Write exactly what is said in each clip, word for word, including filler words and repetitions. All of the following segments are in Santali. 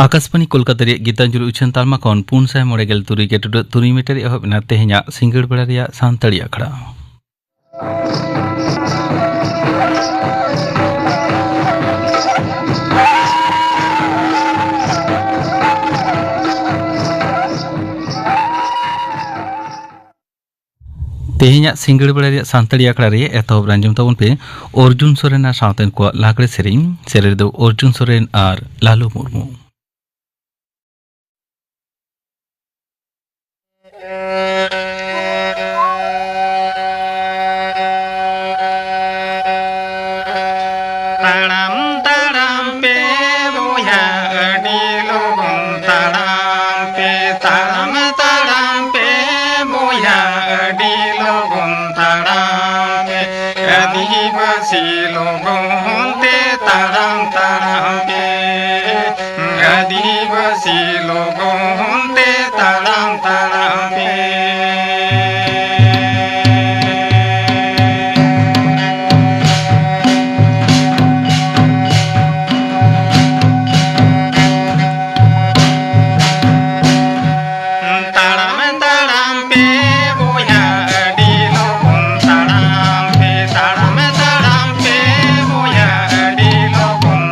ᱟᱠᱟᱥᱵᱟᱬᱤ ᱠᱳᱞᱠᱟᱛᱟ ᱨᱮᱭᱟᱜ ᱜᱤᱛᱟᱧᱡᱚᱞᱤ ᱩᱪᱷᱟᱹᱱ ᱛᱟᱞᱢᱟ ᱠᱷᱚᱱ ᱯᱩᱱ ᱥᱟᱭ ᱢᱚᱬᱮ ᱜᱮᱞ ᱛᱩᱨᱩᱭ ᱜᱮᱴᱩᱰᱟᱹᱜ ᱛᱩᱨᱩᱭ ᱢᱤᱴᱟᱨ ᱨᱮ ᱮᱦᱚᱵ ᱮᱱᱟ ᱛᱮᱦᱮᱧᱟᱜ ᱥᱤᱸᱜᱟᱹᱲ ᱵᱮᱲᱟ ᱨᱮᱭᱟᱜ ᱥᱟᱱᱛᱟᱲᱤ ᱟᱠᱷᱲᱟ᱾ ᱛᱮᱦᱮᱧᱟᱜ ᱥᱤᱸᱜᱟᱹᱲ ᱵᱮᱲᱟ ᱨᱮᱭᱟᱜ ᱥᱟᱱᱛᱟᱲᱤ ᱟᱠᱷᱲᱟ ᱨᱮ ᱮᱛᱚᱦᱚᱵ ᱨᱮ ᱟᱸᱡᱚᱢ ᱛᱟᱵᱚᱱ ᱯᱮ ᱚᱨᱡᱩᱱ ᱥᱚᱨᱮᱱ ᱟᱨ ᱥᱟᱶᱛᱮᱱ ᱠᱚᱣᱟᱜ ᱞᱟᱜᱽᱲᱮ ᱥᱮᱨᱮᱧ᱾ ᱥᱮᱨᱮᱧ ᱫᱚ ᱚᱨᱡᱩᱱ ᱥᱚᱨᱮᱱ ᱟᱨ ᱞᱟᱞᱩ ᱢᱩᱨᱢᱩ᱾ ᱛᱟᱲᱟᱢ ᱛᱟᱲᱟᱢ ᱯᱮ ᱵᱚᱭᱦᱟ, ᱟᱹᱰᱤ ᱞᱚᱜᱚᱱ ᱛᱟᱲᱟᱢ ᱯᱮ, ᱛᱟᱲᱟᱢ ᱛᱟᱲᱟᱢ ᱯᱮ ᱵᱚᱭᱦᱟ, ᱟᱹᱰᱤ ᱞᱚᱜᱚᱱ ᱛᱟᱲᱟᱢ ᱯᱮ, ᱟᱹᱫᱤᱵᱟᱹᱥᱤ ᱞᱚᱜᱚᱱ ᱛᱮ ᱛᱟᱲᱟᱢ ᱛᱟᱲᱟᱢ ᱯᱮ, ᱟᱹᱫᱤᱵᱟᱹᱥᱤ ᱞᱚᱜᱚᱱ ᱛᱮ ᱛᱟᱲᱟᱢ ᱛᱟᱲᱟᱢ ᱯᱮ᱾ ᱛᱟᱲᱟᱢ ᱛᱟᱲᱟᱢ ᱯᱮ ᱵᱚᱭᱦᱟ, ᱟᱹᱰᱤ ᱞᱚᱜᱚᱱ ᱛᱟᱲᱟᱢ ᱯᱮ, ᱛᱟᱲᱟᱢ ᱛᱟᱲᱟᱢ ᱯᱮ ᱵᱚᱭᱦᱟ, ᱟᱹᱰᱤ ᱞᱚᱜᱚᱱ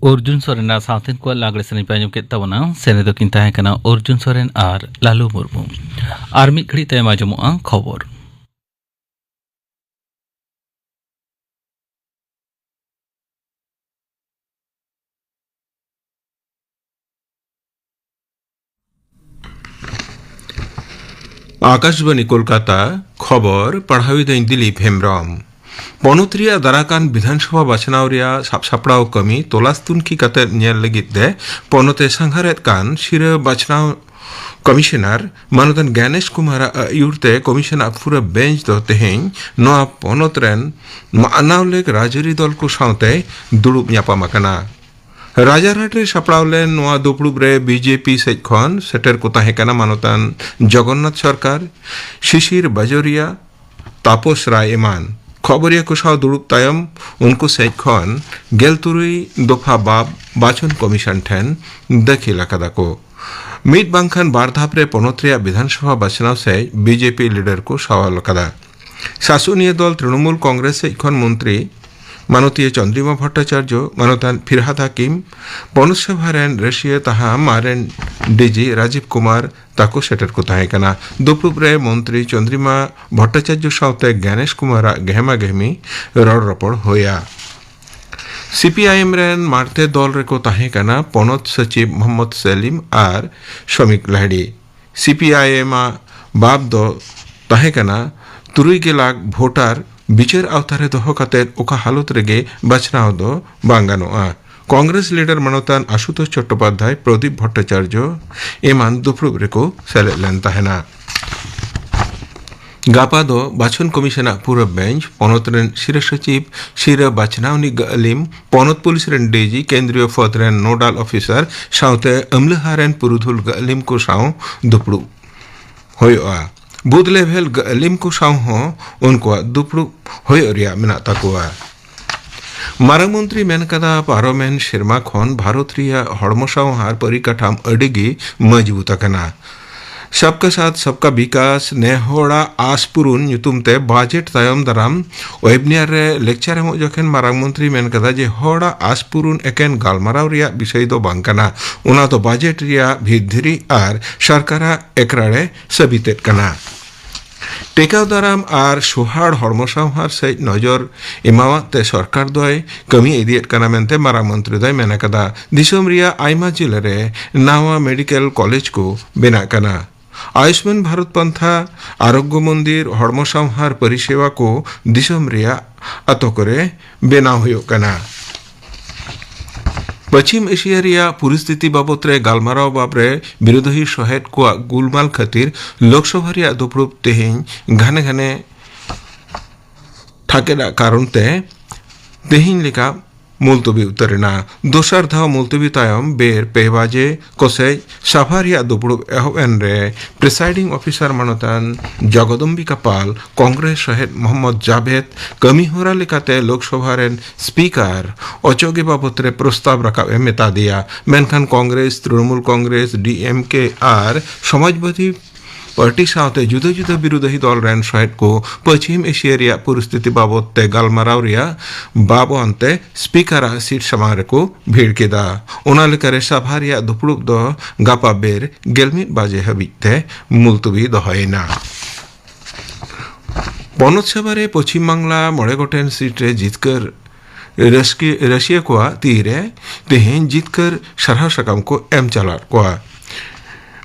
ᱚᱨᱡᱩᱱ ᱥᱚᱨᱮᱱᱟᱜ ᱥᱟᱶᱛᱮᱱ ᱠᱚᱣᱟᱜ ᱞᱟᱜᱽᱲᱮ ᱥᱮᱨᱮᱧ ᱯᱮ ᱟᱸᱡᱚᱢ ᱠᱮᱫ ᱛᱟᱵᱚᱱᱟ᱾ ᱥᱮᱨᱮᱧ ᱫᱚᱠᱤᱱ ᱛᱟᱦᱮᱸ ᱠᱟᱱᱟ ᱚᱨᱡᱩᱱ ᱥᱚᱨᱮᱱ ᱟᱨ ᱞᱟᱞᱩ ᱢᱩᱨᱢᱩ᱾ ᱟᱨ ᱢᱤᱫ ᱜᱷᱟᱹᱲᱤᱡ ᱛᱟᱭᱚᱢ ᱟᱸᱡᱚᱢᱚᱜᱼᱟ ᱠᱷᱚᱵᱚᱨ᱾ ᱟᱠᱟᱥᱵᱟᱬᱤ ᱠᱳᱞᱠᱟᱛᱟ, ᱠᱷᱚᱵᱚᱨ ᱯᱟᱲᱦᱟᱣᱤᱫᱟᱹᱧ ᱫᱤᱞᱤᱯ ᱦᱮᱢᱵᱽᱨᱚᱢ᱾ ᱯᱚᱱᱚᱛ ᱨᱮᱭᱟᱜ ᱫᱟᱨᱟᱠᱟᱱ ᱵᱤᱫᱷᱟᱱ ᱥᱚᱵᱷᱟ ᱵᱟᱪᱷᱱᱟᱣ ᱨᱮᱭᱟᱜ ᱥᱟᱵ ᱥᱟᱯᱲᱟᱣ ᱠᱟᱹᱢᱤ ᱛᱚᱞᱟᱥ ᱛᱩᱱᱠᱷᱤ ᱠᱟᱛᱮ ᱧᱮᱞ ᱞᱟᱹᱜᱤᱫ ᱛᱮ ᱯᱚᱱᱚᱛ ᱮ ᱥᱟᱸᱜᱷᱟᱨᱮᱫ ᱠᱟᱱ ᱥᱤᱨᱟᱹ ᱵᱟᱪᱷᱱᱟᱣ ᱠᱚᱢᱤᱥᱚᱱᱟᱨ ᱢᱟᱱᱚᱛᱟᱱ ᱜᱮᱱᱮᱥ ᱠᱩᱢᱟᱨᱟᱜ ᱟᱹᱭᱩᱨ ᱛᱮ ᱠᱚᱢᱤᱥᱚᱱᱟᱜ ᱯᱩᱨᱟᱹ ᱵᱮᱧᱪ ᱫᱚ ᱛᱮᱦᱮᱧ ᱱᱚᱣᱟ ᱯᱚᱱᱚᱛ ᱨᱮᱱ ᱢᱟᱱᱟᱣ ᱞᱮᱠ ᱨᱟᱡᱽᱟᱹᱨᱤ ᱫᱚᱞ ᱠᱚ ᱥᱟᱶᱛᱮ ᱫᱩᱲᱩᱵ ᱧᱟᱯᱟᱢ ᱟᱠᱟᱱᱟ᱾ ᱨᱟᱡᱟᱨᱦᱟᱴ ᱨᱮ ᱥᱟᱯᱲᱟᱣ ᱞᱮᱱ ᱱᱚᱣᱟ ᱫᱩᱯᱲᱩᱵ ᱨᱮ ᱵᱤᱡᱮᱯᱤ ᱥᱮᱡ ᱠᱷᱚᱱ ᱥᱮᱴᱮᱨ ᱠᱚ ᱛᱟᱦᱮᱸ ᱠᱟᱱᱟ ᱢᱟᱱᱚᱛᱟᱱ ᱡᱚᱜᱚᱱᱱᱟᱛᱷ ᱥᱚᱨᱠᱟᱨ, ᱥᱤᱥᱤᱨ ᱵᱟᱡᱳᱨᱤᱭᱟ, ᱛᱟᱯᱚᱥ ᱨᱟᱭ ᱮᱢᱟᱱ᱾ ᱠᱷᱚᱵᱚᱨᱤᱭᱟᱹ ᱠᱚ ᱥᱟᱶ ᱫᱩᱲᱩᱵ ᱛᱟᱭᱚᱢ ᱩᱱᱠᱩ ᱥᱮᱡ ᱠᱷᱚᱱ ᱜᱮᱞ ᱛᱩᱨᱩᱭ ᱫᱚᱯᱷᱟ ᱵᱟᱵ ᱵᱟᱪᱷᱚᱱ ᱠᱚᱢᱤᱥᱚᱱ ᱴᱷᱮᱱ ᱫᱟᱹᱠᱷᱤᱞ ᱟᱠᱟᱫᱟ ᱠᱚ᱾ ᱢᱤᱫ ᱵᱟᱝᱠᱷᱟᱱ ᱵᱟᱨ ᱫᱷᱟᱯ ᱨᱮ ᱯᱚᱱᱚᱛ ᱨᱮᱭᱟᱜ ᱵᱤᱫᱷᱟᱱ ᱥᱚᱵᱷᱟ ᱵᱟᱪᱷᱱᱟᱣ ᱥᱮᱡ ᱵᱤᱡᱮᱯᱤ ᱞᱤᱰᱟᱨ ᱠᱚ ᱥᱟᱣᱟᱞ ᱟᱠᱟᱫᱟ᱾ ᱥᱟᱥᱚᱱᱤᱭᱟᱹ ᱫᱚᱞ ᱛᱨᱤᱱᱚᱢᱩᱞ ᱠᱚᱝᱜᱨᱮᱥ ᱥᱮᱡ ᱠᱷᱚᱱ ᱢᱚᱱᱛᱨᱤ ᱢᱟᱱᱚᱛᱤᱭᱟᱹ ᱪᱚᱱᱫᱨᱤᱢᱟ ᱵᱷᱚᱴᱴᱟᱪᱟᱨᱡᱚ, ᱢᱟᱱᱚᱛᱟᱱ ᱯᱷᱤᱨᱦᱟᱫ ᱦᱟᱠᱤᱢ, ᱯᱚᱱᱚᱛ ᱥᱚᱵᱷᱟ ᱨᱮᱱ ᱨᱟᱹᱥᱤᱭᱟᱹ ᱛᱟᱦᱟ ᱢᱟᱨᱮᱱ ᱰᱤᱡᱤ ᱨᱟᱡᱤᱵᱽ ᱠᱩᱢᱟᱨ ᱛᱟᱠᱚ ᱥᱮᱴᱮᱨ ᱠᱚ ᱛᱟᱦᱮᱸ ᱠᱟᱱᱟ᱾ ᱫᱩᱯᱲᱩᱵ ᱨᱮ ᱢᱚᱱᱛᱨᱤ ᱪᱚᱱᱫᱨᱤᱢᱟ ᱵᱷᱚᱴᱴᱟᱪᱟᱨᱡᱚ ᱥᱟᱶᱛᱮ ᱜᱮᱱᱮᱥ ᱠᱩᱢᱟᱨᱟᱜ ᱜᱮᱦᱢᱟ ᱜᱮᱦᱢᱤ ᱨᱚᱲ ᱨᱚᱯᱚᱲ ᱦᱩᱭᱟ᱾ ᱥᱤᱯᱤᱟᱭᱮᱢ ᱨᱮᱱ ᱢᱟᱲᱛᱮ ᱫᱚᱞ ᱨᱮᱠᱚ ᱛᱟᱦᱮᱸ ᱠᱟᱱᱟ ᱯᱚᱱᱚᱛ ᱥᱚᱪᱤᱵᱽ ᱢᱚᱦᱚᱢᱢᱚᱫᱽ ᱥᱮᱞᱤᱢ ᱟᱨ ᱥᱚᱢᱤᱠ ᱞᱟᱦᱲᱤ᱾ ᱥᱤᱯᱤᱟᱭᱮᱢ ᱟᱜ ᱵᱟᱵ ᱫᱚ ᱛᱟᱦᱮᱸ ᱠᱟᱱᱟ ᱛᱩᱨᱩᱭ ᱜᱮᱞ ᱞᱟᱠᱷ ᱵᱷᱳᱴᱟᱨ ᱵᱤᱪᱟᱹᱨ ᱟᱣᱛᱟ ᱨᱮ ᱫᱚᱦᱚ ᱠᱟᱛᱮ ᱚᱠᱟ ᱦᱟᱞᱚᱛ ᱨᱮᱜᱮ ᱵᱟᱪᱷᱱᱟᱣ ᱫᱚ ᱵᱟᱝ ᱜᱟᱱᱚᱜᱼᱟ᱾ ᱠᱚᱝᱜᱨᱮᱥ ᱞᱤᱰᱟᱨ ᱢᱟᱱᱚᱛᱟᱱ ᱟᱥᱩᱛᱳᱥ ᱪᱚᱴᱴᱳᱯᱟᱫᱽᱫᱷᱟᱭ, ᱯᱨᱚᱫᱤᱯ ᱵᱷᱚᱴᱴᱟᱪᱟᱨᱡᱚ ᱮᱢᱟᱱ ᱫᱩᱯᱲᱩᱵ ᱨᱮᱠᱚ ᱥᱮᱞᱮᱫ ᱞᱮᱱ ᱛᱟᱦᱮᱱᱟ᱾ ᱜᱟᱯᱟ ᱫᱚ ᱵᱟᱪᱷᱚᱱ ᱠᱚᱢᱤᱥᱚᱱᱟᱜ ᱯᱩᱨᱟᱹ ᱵᱮᱧᱪ, ᱯᱚᱱᱚᱛ ᱨᱮᱱ ᱥᱤᱨᱟᱹ ᱥᱚᱪᱤᱵᱽ, ᱥᱤᱨᱟᱹ ᱵᱟᱪᱷᱱᱟᱣᱱᱤ ᱜᱟᱹᱞᱤᱢ, ᱯᱚᱱᱚᱛ ᱯᱩᱞᱤᱥ ᱨᱮᱱ ᱰᱤᱡᱤ, ᱠᱮᱱᱫᱨᱤᱭᱚ ᱯᱚᱫᱽ ᱨᱮᱱ ᱱᱳᱰᱟᱞ ᱚᱯᱷᱤᱥᱟᱨ ᱥᱟᱶᱛᱮ ᱟᱹᱢᱞᱟᱹᱦᱟ ᱨᱮᱱ ᱯᱩᱨᱩᱫᱷᱩᱞ ᱜᱟᱹᱞᱤᱢ ᱠᱚ ᱥᱟᱶ ᱫᱩᱯᱲᱩᱵ ᱦᱩᱭᱩᱜᱼᱟ᱾ ᱵᱩᱛᱷ ᱞᱮᱵᱷᱮᱞ ᱜᱟᱹᱞᱤᱢ ᱠᱚ ᱥᱟᱶ ᱦᱚᱸ ᱩᱱᱠᱩᱣᱟᱜ ᱫᱩᱯᱲᱩᱵ ᱦᱩᱭᱩᱜ ᱨᱮᱭᱟᱜ ᱢᱮᱱᱟᱜ ᱛᱟᱠᱚᱣᱟ᱾ ᱢᱟᱨᱟᱝ ᱢᱚᱱᱛᱨᱤ ᱢᱮᱱ ᱠᱟᱫᱟ, ᱯᱟᱨᱚᱢᱮᱱ ᱥᱮᱨᱢᱟ ᱠᱷᱚᱱ ᱵᱷᱟᱨᱚᱛ ᱨᱮᱭᱟᱜ ᱦᱚᱲᱢᱚ ᱥᱟᱶᱦᱟᱨ ᱯᱚᱨᱤᱠᱟᱴᱷᱟᱢ ᱟᱹᱰᱤ ᱜᱮ ᱢᱚᱡᱽᱵᱩᱛ ᱟᱠᱟᱱᱟ᱾ ᱥᱟᱵᱠᱟ ᱥᱟᱛᱷ ᱥᱟᱵᱠᱟ ᱵᱤᱠᱟᱥ, ᱱᱮ ᱦᱚᱲᱟᱜ ᱟᱥ ᱯᱩᱨᱩᱱ ᱧᱩᱛᱩᱢ ᱛᱮ ᱵᱟᱡᱮᱴ ᱛᱟᱭᱚᱢ ᱫᱟᱨᱟᱢ ᱣᱮᱵᱤᱱᱟᱨ ᱨᱮ ᱞᱮᱠᱪᱟᱨ ᱮᱢᱚᱜ ᱡᱚᱠᱷᱮᱱ ᱢᱟᱨᱟᱝ ᱢᱚᱱᱛᱨᱤ ᱢᱮᱱ ᱠᱟᱫᱟ ᱡᱮ ᱦᱚᱲᱟᱜ ᱟᱥ ᱯᱩᱨᱩᱱ ᱮᱠᱮᱱ ᱜᱟᱞᱢᱟᱨᱟᱣ ᱨᱮᱭᱟᱜ ᱵᱤᱥᱚᱭ ᱫᱚ ᱵᱟᱝ ᱠᱟᱱᱟ, ᱚᱱᱟ ᱫᱚ ᱵᱟᱡᱮᱴ ᱨᱮᱭᱟᱜ ᱵᱷᱤᱛ ᱫᱷᱤᱨᱤ ᱟᱨ ᱥᱚᱨᱠᱟᱨᱟᱜ ᱮᱠᱨᱟᱲᱮ ᱥᱟᱹᱵᱤᱛᱮᱫ ᱠᱟᱱᱟ᱾ ᱴᱮᱠᱟᱣ ᱫᱟᱨᱟᱢ ᱟᱨ ᱥᱚᱦᱟᱲ ᱦᱚᱲᱢᱚ ᱥᱟᱶᱦᱟᱨ ᱥᱮᱡ ᱱᱚᱡᱚᱨ ᱮᱢᱟᱣᱟᱫ ᱛᱮ ᱥᱚᱨᱠᱟᱨ ᱫᱚᱭ ᱠᱟᱹᱢᱤ ᱤᱫᱤᱭᱮᱫ ᱠᱟᱱᱟ ᱢᱮᱱᱛᱮ ᱢᱟᱨᱟᱝ ᱢᱚᱱᱛᱨᱤ ᱫᱚᱭ ᱢᱮᱱ ᱟᱠᱟᱫᱟ᱾ ᱫᱤᱥᱚᱢ ᱨᱮᱭᱟᱜ ᱟᱭᱢᱟ ᱡᱤᱞᱟᱹ ᱨᱮ ᱱᱟᱣᱟ ᱢᱮᱰᱤᱠᱮᱞ ᱠᱚᱞᱮᱡᱽ ᱠᱚ ᱵᱮᱱᱟᱜ ᱠᱟᱱᱟ᱾ ᱟᱭᱩᱥᱢᱟᱱ ᱵᱷᱟᱨᱚᱛ ᱯᱟᱱᱛᱷᱟ, ᱟᱨᱳᱜᱽᱜᱚ ᱢᱚᱱᱫᱤᱨ, ᱦᱚᱲᱢᱚ ᱥᱟᱶᱦᱟᱨ ᱯᱚᱨᱤᱥᱮᱵᱟ ᱠᱚ ᱫᱤᱥᱚᱢ ᱨᱮᱭᱟᱜ ᱟᱛᱳ ᱠᱚᱨᱮ ᱵᱮᱱᱟᱣ ᱦᱩᱭᱩᱜ ᱠᱟᱱᱟ᱾ ᱯᱚᱪᱷᱤᱢ ᱮᱥᱤᱭᱟ ᱨᱮᱭᱟᱜ ᱯᱚᱨᱤᱥᱛᱷᱤᱛᱤ ᱵᱟᱵᱚᱛ ᱨᱮ ᱜᱟᱞᱢᱟᱨᱟᱣ ᱵᱟᱵᱽ ᱨᱮ ᱵᱤᱨᱳᱫᱷᱤ ᱥᱚᱦᱮᱫ ᱠᱚᱣᱟᱜ ᱜᱩᱞᱢᱟᱞ ᱠᱷᱟᱹᱛᱤᱨ ᱞᱳᱠᱥᱚᱵᱷᱟ ᱨᱮᱭᱟᱜ ᱫᱩᱯᱲᱩᱵ ᱛᱮᱦᱮᱧ ᱜᱷᱟᱱᱮ ᱜᱷᱟᱱᱮ ᱴᱷᱟᱠᱮᱫᱟᱜ ᱠᱟᱨᱚᱱ ᱛᱮ ᱛᱮᱦᱮᱧ ᱞᱮᱠᱟ ᱢᱩᱞᱛᱩᱵᱤ ᱩᱛᱟᱹᱨ ᱮᱱᱟ᱾ ᱫᱚᱥᱟᱨ ᱫᱷᱟᱣ ᱢᱩᱞᱛᱩᱵᱤ ᱛᱟᱭᱚᱢ ᱵᱮᱨ ᱯᱮ ᱵᱟᱡᱮ ᱠᱚᱥᱮᱡ ᱥᱟᱵᱷᱟ ᱨᱮᱭᱟᱜ ᱫᱩᱯᱲᱩᱵ ᱮᱦᱚᱵ ᱮᱱ ᱨᱮ ᱯᱨᱤᱥᱟᱭᱰᱤᱝ ᱚᱯᱷᱤᱥᱟᱨ ᱢᱟᱱᱚᱛᱟᱱ ᱡᱚᱜᱚᱫᱚᱢᱵᱤᱠᱟ ᱯᱟᱞ, ᱠᱚᱝᱜᱨᱮᱥ ᱥᱚᱦᱮᱫ ᱢᱚᱦᱚᱢᱢᱚᱫᱽ ᱡᱟᱵᱮᱫ, ᱠᱟᱹᱢᱤᱦᱚᱨᱟ ᱞᱮᱠᱟᱛᱮ ᱞᱳᱠᱥᱚᱵᱷᱟ ᱨᱮᱱ ᱥᱯᱤᱠᱟᱨ ᱚᱪᱚᱜᱮ ᱵᱟᱵᱚᱛ ᱨᱮ ᱯᱨᱚᱥᱛᱟᱵ ᱨᱟᱠᱟᱵ ᱮ ᱢᱮᱛᱟ ᱫᱮᱭᱟ᱾ ᱢᱮᱱᱠᱷᱟᱱ ᱠᱚᱝᱜᱨᱮᱥ, ᱛᱨᱤᱱᱚᱢᱩᱞ ᱠᱚᱝᱜᱨᱮᱥ, ᱰᱤ ᱮᱢ ᱠᱮ ᱟᱨ ᱥᱚᱢᱟᱡᱽᱵᱟᱫᱤ ᱯᱟᱨᱴᱤ ᱥᱟᱶᱛᱮ ᱡᱩᱫᱟᱹ ᱡᱩᱫᱟᱹ ᱵᱤᱨᱳᱫᱷᱤ ᱫᱚᱞ ᱨᱮᱱ ᱥᱚᱦᱮᱫ ᱠᱚ ᱯᱚᱪᱷᱤᱢ ᱮᱥᱤᱭᱟ ᱨᱮᱭᱟᱜ ᱯᱚᱨᱤᱥᱛᱷᱤᱛᱤ ᱵᱟᱵᱚᱛ ᱛᱮ ᱜᱟᱞᱢᱟᱨᱟᱣ ᱨᱮᱭᱟᱜ ᱵᱟᱵᱚᱱ ᱛᱮ ᱥᱯᱤᱠᱟᱨᱟᱜ ᱥᱤᱴ ᱥᱟᱢᱟᱝ ᱨᱮᱠᱚ ᱵᱷᱤᱲ ᱠᱮᱫᱟ᱾ ᱚᱱᱟ ᱞᱮᱠᱟᱨᱮ ᱥᱟᱵᱷᱟ ᱨᱮᱭᱟᱜ ᱫᱩᱯᱲᱩᱵ ᱫᱚ ᱜᱟᱯᱟ ᱵᱮᱨ ᱜᱮᱞ ᱢᱤᱫ ᱵᱟᱡᱮ ᱦᱟᱹᱵᱤᱡ ᱛᱮ ᱢᱩᱞᱛᱩᱵᱤ ᱫᱚᱦᱚᱭᱮᱱᱟ᱾ ᱯᱚᱱᱚᱛ ᱥᱚᱵᱷᱟ ᱨᱮ ᱯᱚᱪᱷᱤᱢ ᱵᱟᱝᱞᱟ ᱢᱚᱬᱮ ᱜᱚᱴᱮᱱ ᱥᱤᱴ ᱨᱮ ᱡᱤᱛᱠᱟᱹᱨ ᱨᱟᱹᱥᱠᱟᱹ, ᱨᱟᱹᱥᱤᱭᱟᱹ ᱠᱚᱣᱟᱜ ᱛᱤᱨᱮ ᱛᱮᱦᱮᱧ ᱡᱤᱛᱠᱟᱹᱨ ᱥᱟᱨᱦᱟᱣ ᱥᱟᱠᱟᱢ ᱠᱚ ᱮᱢ ᱪᱟᱞᱟᱫ ᱠᱚᱣᱟ᱾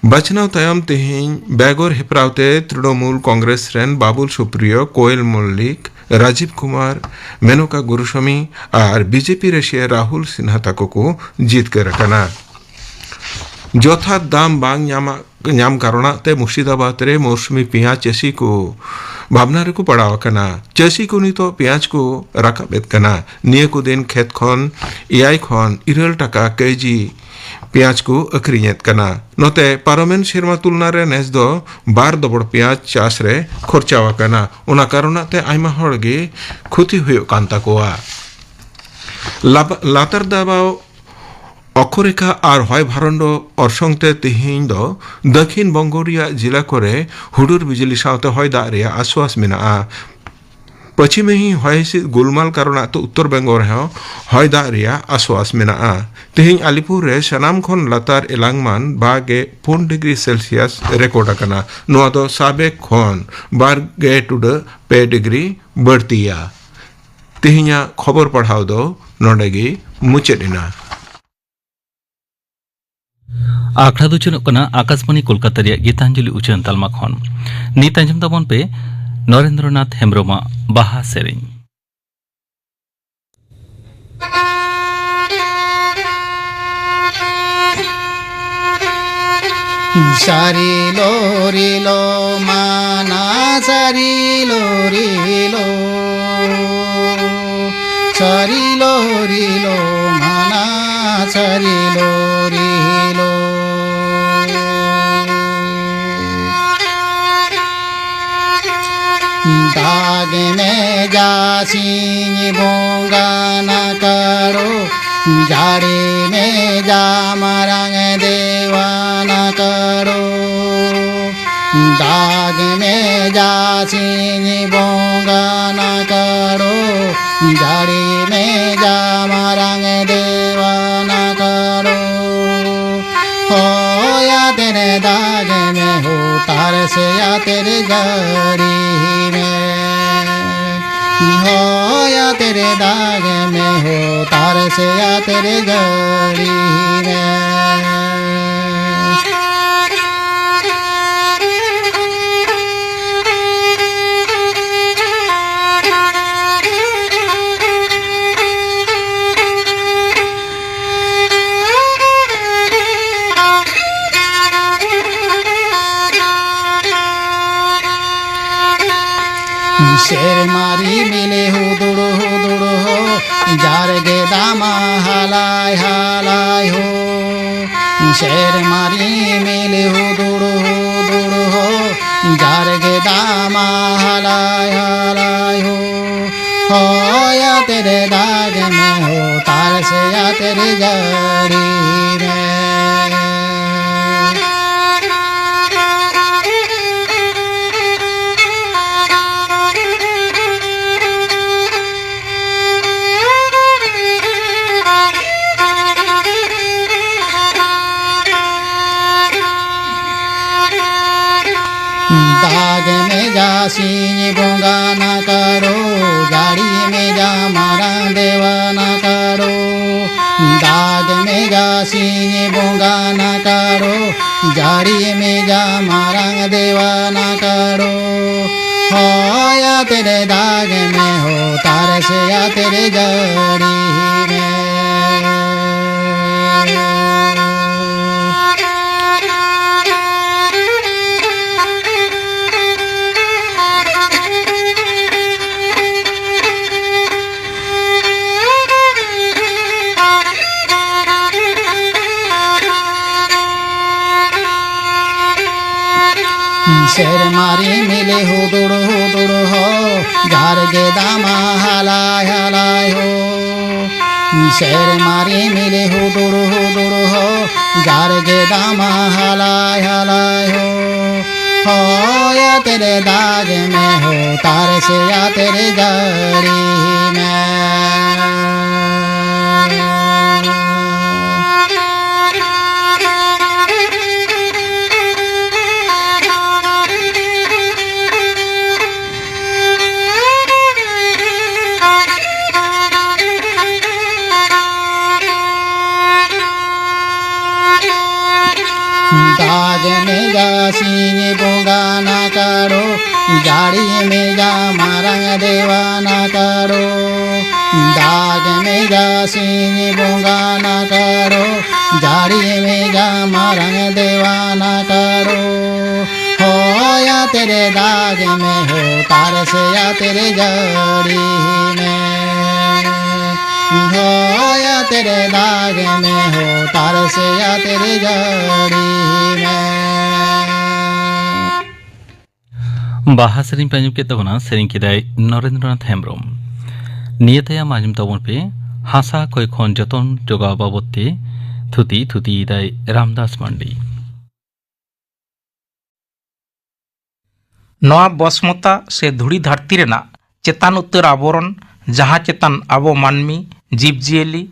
ᱵᱟᱪᱷᱱᱟᱣ ᱛᱟᱭᱚᱢ ᱛᱮᱦᱮᱧ ᱵᱮᱜᱚᱨ ᱦᱮᱯᱨᱟᱣ ᱛᱮ ᱛᱨᱤᱱᱚᱢᱩᱞ ᱠᱚᱝᱜᱨᱮᱥ ᱨᱮᱱ ᱵᱟᱵᱩᱞ ᱥᱩᱯᱨᱤᱭᱚ, ᱠᱳᱭᱮᱞ ᱢᱚᱞᱞᱤᱠ, ᱨᱟᱡᱤᱵ ᱠᱩᱢᱟᱨ, ᱢᱮᱱᱚᱠᱟ ᱜᱩᱨᱩᱥᱟᱢᱤ ᱟᱨ ᱵᱤᱡᱮᱯᱤ ᱨᱟᱹᱥᱤᱭᱟᱹ ᱨᱟᱦᱩᱞ ᱥᱤᱱᱦᱟ ᱛᱟᱠᱚ ᱠᱚ ᱡᱤᱛᱠᱟᱹᱨ ᱟᱠᱟᱱᱟ᱾ ᱡᱚᱛᱷᱟᱛ ᱫᱟᱢ ᱵᱟᱝ ᱧᱟᱢᱟᱜ, ᱧᱟᱢ ᱠᱟᱨᱚᱱᱟᱜ ᱛᱮ ᱢᱩᱨᱥᱤᱫᱟᱵᱟᱫᱽ ᱨᱮ ᱢᱳᱥᱩᱢᱤ ᱯᱮᱸᱭᱟᱡᱽ ᱪᱟᱹᱥᱤ ᱠᱚ ᱵᱷᱟᱵᱽᱱᱟ ᱨᱮᱠᱚ ᱯᱟᱲᱟᱣ ᱟᱠᱟᱱᱟ᱾ ᱪᱟᱹᱥᱤ ᱠᱚ ᱱᱤᱛᱚᱜ ᱯᱮᱸᱭᱟᱡᱽ ᱠᱚ ᱨᱟᱠᱟᱵ ᱮᱫ ᱠᱟᱱᱟ᱾ ᱱᱤᱭᱟᱹ ᱠᱚ ᱫᱤᱱ ᱠᱷᱮᱛ ᱠᱷᱚᱱ ᱮᱭᱟᱭ ᱠᱷᱚᱱ ᱤᱨᱟᱹᱞ ᱴᱟᱠᱟ ᱠᱮᱡᱤ ᱯᱮᱸᱭᱟᱡᱽ ᱠᱚ ᱟᱹᱠᱷᱨᱤᱧᱮᱫ ᱠᱟᱱᱟ᱾ ᱱᱚᱛᱮ ᱯᱟᱨᱚᱢᱮᱱ ᱥᱮᱨᱢᱟ ᱛᱩᱞᱱᱟ ᱨᱮ ᱱᱮᱥ ᱫᱚ ᱵᱟᱨ ᱫᱚᱵᱚᱲ ᱯᱮᱸᱭᱟᱡᱽ ᱪᱟᱥ ᱨᱮ ᱠᱷᱚᱨᱪᱟᱣ ᱟᱠᱟᱱᱟ᱾ ᱚᱱᱟ ᱠᱟᱨᱚᱱᱟᱜ ᱛᱮ ᱟᱭᱢᱟ ᱦᱚᱲ ᱜᱮ ᱠᱷᱚᱛᱤ ᱦᱩᱭᱩᱜ ᱠᱟᱱ ᱛᱟᱠᱚᱣᱟ᱾ ᱞᱟᱵ-, ᱞᱟᱛᱟᱨ ᱫᱟᱵᱟᱣ ᱚᱠᱠᱷᱚᱨᱮᱠᱷᱟ ᱟᱨ ᱦᱚᱭ ᱵᱷᱟᱨᱚᱱᱰᱚ ᱚᱨᱥᱚᱝ ᱛᱮ ᱛᱮᱦᱮᱧ ᱫᱚ ᱫᱟᱹᱠᱷᱤᱱ ᱵᱚᱝᱜᱚ ᱨᱮᱭᱟᱜ ᱡᱤᱞᱟ ᱠᱚᱨᱮ ᱦᱩᱰᱩᱨ ᱵᱤᱡᱽᱞᱤ ᱥᱟᱶᱛᱮ ᱦᱚᱭ ᱫᱟᱜ ᱨᱮᱭᱟᱜ ᱟᱥᱣᱟᱥ ᱢᱮᱱᱟᱜᱼᱟ᱾ ᱯᱚᱪᱷᱤᱢᱤ ᱦᱚᱭ ᱦᱤᱸᱥᱤᱫ ᱜᱩᱞᱢᱟᱞ ᱠᱟᱨᱚᱱᱟᱜ ᱛᱮ ᱩᱛᱛᱚᱨ ᱵᱮᱝᱜᱚᱞ ᱨᱮᱦᱚᱸ ᱦᱚᱭ ᱫᱟᱜ ᱨᱮᱭᱟᱜ ᱟᱥᱣᱟᱥ ᱢᱮᱱᱟᱜᱼᱟ᱾ ᱛᱮᱦᱮᱧ ᱟᱞᱤᱯᱩᱨ ᱨᱮ ᱥᱟᱱᱟᱢ ᱠᱷᱚᱱ ᱞᱟᱛᱟᱨ ᱮᱞᱟᱝᱢᱟᱱ ᱵᱟᱨ ᱜᱮᱞ ᱯᱩᱱ ᱰᱤᱜᱽᱨᱤ ᱥᱮᱞᱥᱤᱭᱟᱥ ᱨᱮᱠᱚᱨᱰ ᱟᱠᱟᱱᱟ᱾ ᱱᱚᱣᱟ ᱫᱚ ᱥᱟᱵᱮᱠ ᱠᱷᱚᱱ ᱵᱟᱨ ᱜᱮᱞ ᱴᱩᱰᱟᱹᱜ ᱯᱮ ᱰᱤᱜᱽᱨᱤ ᱵᱟᱹᱲᱛᱤᱭᱟ᱾ ᱛᱮᱦᱮᱧᱟᱜ ᱠᱷᱚᱵᱚᱨ ᱯᱟᱲᱦᱟᱣ ᱫᱚ ᱱᱚᱰᱮ ᱜᱮ ᱢᱩᱪᱟᱹᱫ ᱮᱱᱟ᱾ ᱟᱠᱷᱲᱟ ᱫᱚ ᱪᱟᱹᱞᱩᱜ ᱠᱟᱱᱟ ᱟᱠᱟᱥᱵᱟᱬᱤ ᱠᱳᱞᱠᱟᱛᱟ ᱨᱮᱭᱟᱜ ᱜᱤᱛᱟᱧᱡᱚᱞᱤ ᱩᱪᱷᱟᱹᱱ ᱛᱟᱞᱢᱟ ᱠᱷᱚᱱ᱾ ᱱᱤᱛ ᱟᱸᱡᱚᱢ ᱛᱟᱵᱚᱱ ᱯᱮ ᱱᱚᱨᱮᱱᱫᱨᱚᱱᱟᱛᱷ ᱦᱮᱢᱵᱽᱨᱚᱢᱟᱜ ᱵᱟᱦᱟ ᱥᱮᱨᱮᱧ᱾ ᱥᱟᱹᱨᱤ ᱞᱳ ᱨᱤᱞᱳ ᱢᱟᱱᱟ ᱥᱟᱹᱨᱤ ᱞᱳ ᱨᱤᱞᱳ, ᱥᱟᱹᱨᱤ ᱞᱳ ᱨᱤᱞᱳ ᱢᱟᱱᱟ ᱥᱟᱹᱨᱤ ᱞᱳ ᱨᱤᱞᱳ᱾ ᱫᱟᱜᱽ ᱢᱮ ᱡᱟ ᱥᱤᱧ ᱵᱚᱸᱜᱟ ᱱᱟᱠᱟᱲᱚ, ᱡᱟᱲᱮ ᱢᱮ ᱡᱟ ᱢᱟᱨᱟᱝ ᱫᱮᱣᱟ ᱱᱟᱠᱟᱲᱚ᱾ ᱫᱟᱜᱽ ᱢᱮ ᱡᱟ ᱥᱤᱧ ᱵᱚᱸᱜᱟ ᱱᱟᱠᱟᱲᱚ, ᱡᱟᱲᱮ ᱢᱮ ᱡᱟ ᱢᱟᱨᱟᱝ ᱫᱮᱣᱟ ᱱᱟᱠᱟᱲᱚ᱾ ᱦᱚᱭ ᱟᱛᱮᱨ ᱫᱟᱜᱽ ᱢᱮ ᱦᱳ, ᱛᱟᱨᱥᱮ ᱟᱛᱮᱨ ᱡᱟᱹᱲᱤ ᱢᱮ᱾ ᱦᱚᱭ ᱟᱛᱮᱨ ᱫᱟᱜᱽ ᱢᱮ ᱦᱳ, ᱛᱟᱨᱥᱮ ᱟᱛᱮᱨ ᱡᱟᱹᱲᱤ ᱢᱮ᱾ ᱥᱮᱨᱢᱟ ᱨᱤᱢᱤᱞ ᱦᱩᱫᱩᱲ ᱦᱩᱫᱩᱲ ᱦᱚ, ᱡᱟᱨᱜᱮ ᱫᱟᱢᱟ ᱦᱟᱞᱟᱭ ᱦᱟᱞᱟᱭ ᱦᱚ᱾ ᱥᱮᱨᱢᱟ ᱨᱤᱢᱤᱞ ᱦᱩᱫᱩᱲ ᱦᱩᱫᱩᱲ ᱦᱚ, ᱡᱟᱨᱜᱮ ᱫᱟᱢᱟ ᱦᱟᱞᱟᱭ ᱦᱟᱞᱟᱭ ᱦᱚ᱾ ᱦᱚᱭ तेरे दाग में हो, तार से या तेरी जड़ी में। दाग में जा सिंह बोंगा ना करो, जाड़ी में जा मारा देवा ना करो। दाग में जा सिंह बोंगा ना करो, जाड़ी में जा मारा देवा ना करो। हो या तेरे दाग में हो, तार से या तेरे जड़ी में। ᱥᱮᱨᱢᱟ ᱨᱤᱢᱤᱞ ᱦᱩᱫᱩᱲ ᱦᱩᱫᱩᱲ ᱦᱚ, ᱡᱟᱨᱜᱮ ᱫᱟᱢᱟ ᱦᱟᱞᱟᱭ ᱦᱟᱞᱟᱭ ᱦᱚ᱾ ᱥᱮᱨᱢᱟ ᱨᱤᱢᱤᱞ ᱦᱩᱫᱩᱲ ᱦᱩᱫᱩᱲ ᱦᱚ, ᱡᱟᱨᱜᱮ ᱫᱟᱢᱟ ᱦᱟᱞᱟᱭ ᱦᱟᱞᱟᱭ ᱦᱚ᱾ ᱦᱚᱭᱟ ᱛᱮᱨᱮ ᱫᱟᱜ ᱢᱮ ᱦᱚ, ᱛᱟᱨᱥᱮᱭᱟ ᱛᱮᱨᱮ ᱡᱟᱹᱲᱤ ᱢᱮ᱾ ᱫᱟᱜᱽ ᱢᱮ ᱡᱟ ᱥᱤᱧ ᱵᱚᱸᱜᱟ ᱱᱟᱠᱟᱲᱚ, ᱡᱟᱹᱲᱤ ᱢᱮ ᱡᱟ ᱢᱟᱨᱟᱝ ᱫᱮᱣᱟ ᱱᱟᱠᱟᱲᱚ᱾ ᱫᱟᱜᱽ ᱢᱮ ᱡᱟ ᱥᱤᱧ ᱵᱚᱸᱜᱟ ᱱᱟᱠᱟᱲᱚ, ᱡᱟᱹᱲᱤ ᱢᱮ ᱡᱟ ᱢᱟᱨᱟᱝ ᱫᱮᱣᱟ ᱱᱟᱠᱟᱲᱚ᱾ ᱦᱚᱭᱟ ᱛᱮᱨᱮ ᱫᱟᱜᱽ ᱢᱮ ᱦᱚ, ᱛᱟᱨᱥᱮᱭᱟ ᱛᱮᱨᱮ ᱡᱟᱹᱲᱤ ᱢᱮ᱾ ᱦᱚᱭᱟ ᱛᱮᱨᱮ ᱫᱟᱜᱽ ᱢᱮ ᱦᱚ, ᱛᱟᱨᱥᱮᱭᱟ ᱛᱮᱨᱮ ᱡᱟᱹᱲᱤ ᱢᱮ᱾ ᱵᱟᱦᱟ ᱥᱮᱨᱮᱧ ᱯᱮ ᱟᱸᱡᱚᱢ ᱠᱮᱫ ᱛᱟᱵᱚᱱᱟ, ᱥᱮᱨᱮᱧ ᱠᱮᱫᱟᱭ ᱱᱚᱨᱮᱱᱫᱨᱚᱱᱟᱛᱷ ᱦᱮᱢᱵᱨᱚᱢ᱾ ᱱᱤᱭᱟᱹ ᱛᱟᱭᱚᱢ ᱟᱸᱡᱚᱢ ᱛᱟᱵᱚᱱ ᱯᱮ ᱦᱟᱥᱟ ᱠᱚᱭ ᱠᱷᱚᱱ ᱡᱚᱛᱚᱱ ᱡᱚᱜᱟᱣ ᱵᱟᱵᱚᱫ ᱛᱮ ᱛᱷᱩᱛᱤ, ᱛᱷᱩᱛᱤᱭᱮᱫᱟᱭ ᱨᱟᱢᱫᱟᱥ ᱢᱟᱱᱰᱤ᱾ ᱱᱚᱣᱟ ᱵᱚᱥᱢᱚᱛᱟ ᱥᱮ ᱫᱷᱩᱲᱤ ᱫᱷᱟᱹᱨᱛᱤ ᱨᱮᱱᱟᱜ ᱪᱮᱛᱟᱱ ᱩᱛᱟᱹᱨ ᱟᱵᱚᱨᱚᱱ, ᱡᱟᱦᱟᱸ ᱪᱮᱛᱟᱱ ᱟᱵᱚ ᱢᱟᱹᱱᱢᱤ, ᱡᱤᱵᱽᱼᱡᱤᱭᱟᱹᱞᱤ,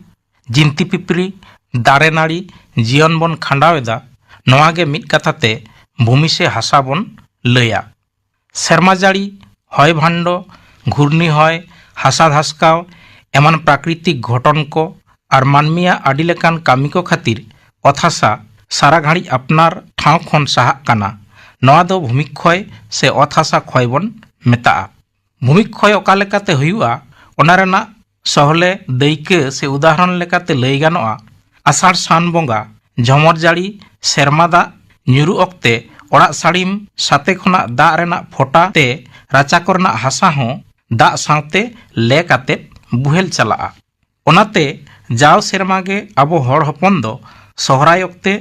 ᱡᱤᱱᱛᱤ ᱯᱤᱯᱤᱲᱤ, ᱫᱟᱨᱮ ᱱᱟᱹᱲᱤ, ᱡᱤᱭᱚᱱ ᱵᱚᱱ ᱠᱷᱟᱸᱰᱟᱣ ᱮᱫᱟ, ᱱᱚᱣᱟ ᱜᱮ ᱢᱤᱫ ᱠᱟᱛᱷᱟ ᱛᱮ ᱵᱷᱩᱢᱤ ᱥᱮ ᱦᱟᱥᱟ ᱵᱚᱱ ᱞᱟᱹᱭᱟ᱾ ᱥᱮᱨᱢᱟ ᱡᱟᱹᱲᱤ, ᱦᱚᱭ ᱵᱷᱟᱱᱰᱚ, ᱜᱷᱩᱨᱱᱤ ᱦᱚᱭ, ᱦᱟᱥᱟ ᱫᱷᱟᱥᱠᱟᱣ ᱮᱢᱟᱱ ᱯᱨᱟᱠᱨᱤᱛᱤᱠ ᱜᱷᱚᱴᱚᱱ ᱠᱚ ᱟᱨ ᱢᱟᱹᱱᱢᱤᱭᱟᱜ ᱟᱹᱰᱤ ᱞᱮᱠᱟᱱ ᱠᱟᱹᱢᱤ ᱠᱚ ᱠᱷᱟᱹᱛᱤᱨ ᱚᱛ ᱦᱟᱥᱟ ᱥᱟᱨᱟ ᱜᱷᱟᱹᱲᱤᱡ ᱟᱯᱱᱟᱨ ᱴᱷᱟᱶ ᱠᱷᱚᱱ ᱥᱟᱦᱟᱜ ᱠᱟᱱᱟ᱾ ᱱᱚᱣᱟ ᱫᱚ ᱵᱷᱩᱢᱤᱠᱠᱷᱚᱭ ᱥᱮ ᱚᱛ ᱦᱟᱥᱟ ᱠᱷᱚᱭ ᱵᱚᱱ ᱢᱮᱛᱟᱜᱼᱟ᱾ ᱵᱷᱩᱢᱤᱠᱠᱷᱚᱭ ᱚᱠᱟ ᱞᱮᱠᱟᱛᱮ ᱦᱩᱭᱩᱜᱼᱟ, ᱚᱱᱟ ᱨᱮᱱᱟᱜ ᱥᱚᱦᱞᱮ ᱫᱟᱹᱭᱠᱟᱹ ᱥᱮ ᱩᱫᱟᱦᱚᱨᱚᱱ ᱞᱮᱠᱟᱛᱮ ᱞᱟᱹᱭ ᱜᱟᱱᱚᱜᱼᱟ, ᱟᱥᱟᱲ ᱥᱟᱱ ᱵᱚᱸᱜᱟ ᱡᱷᱚᱢᱚᱨ ᱡᱟᱹᱲᱤ ᱥᱮᱨᱢᱟ ᱫᱟᱜ ᱧᱩᱨᱩᱜ ᱚᱠᱛᱮ ᱚᱲᱟᱜ ᱥᱟᱹᱲᱤᱢ ᱥᱟᱛᱮ ᱠᱷᱚᱱᱟᱜ ᱫᱟᱜ ᱨᱮᱱᱟᱜ ᱯᱷᱚᱴᱟ ᱛᱮ ᱨᱟᱪᱟ ᱠᱚᱨᱮᱱᱟᱜ ᱦᱟᱥᱟ ᱦᱚᱸ ᱫᱟᱜ ᱥᱟᱶᱛᱮ ᱞᱮ ᱠᱟᱛᱮ ᱵᱩᱦᱮᱞ ᱪᱟᱞᱟᱜᱼᱟ᱾ ᱚᱱᱟᱛᱮ ᱡᱟᱣ ᱥᱮᱨᱢᱟ ᱜᱮ ᱟᱵᱚ ᱦᱚᱲ ᱦᱚᱯᱚᱱ ᱫᱚ ᱥᱚᱦᱨᱟᱭ ᱚᱠᱛᱮ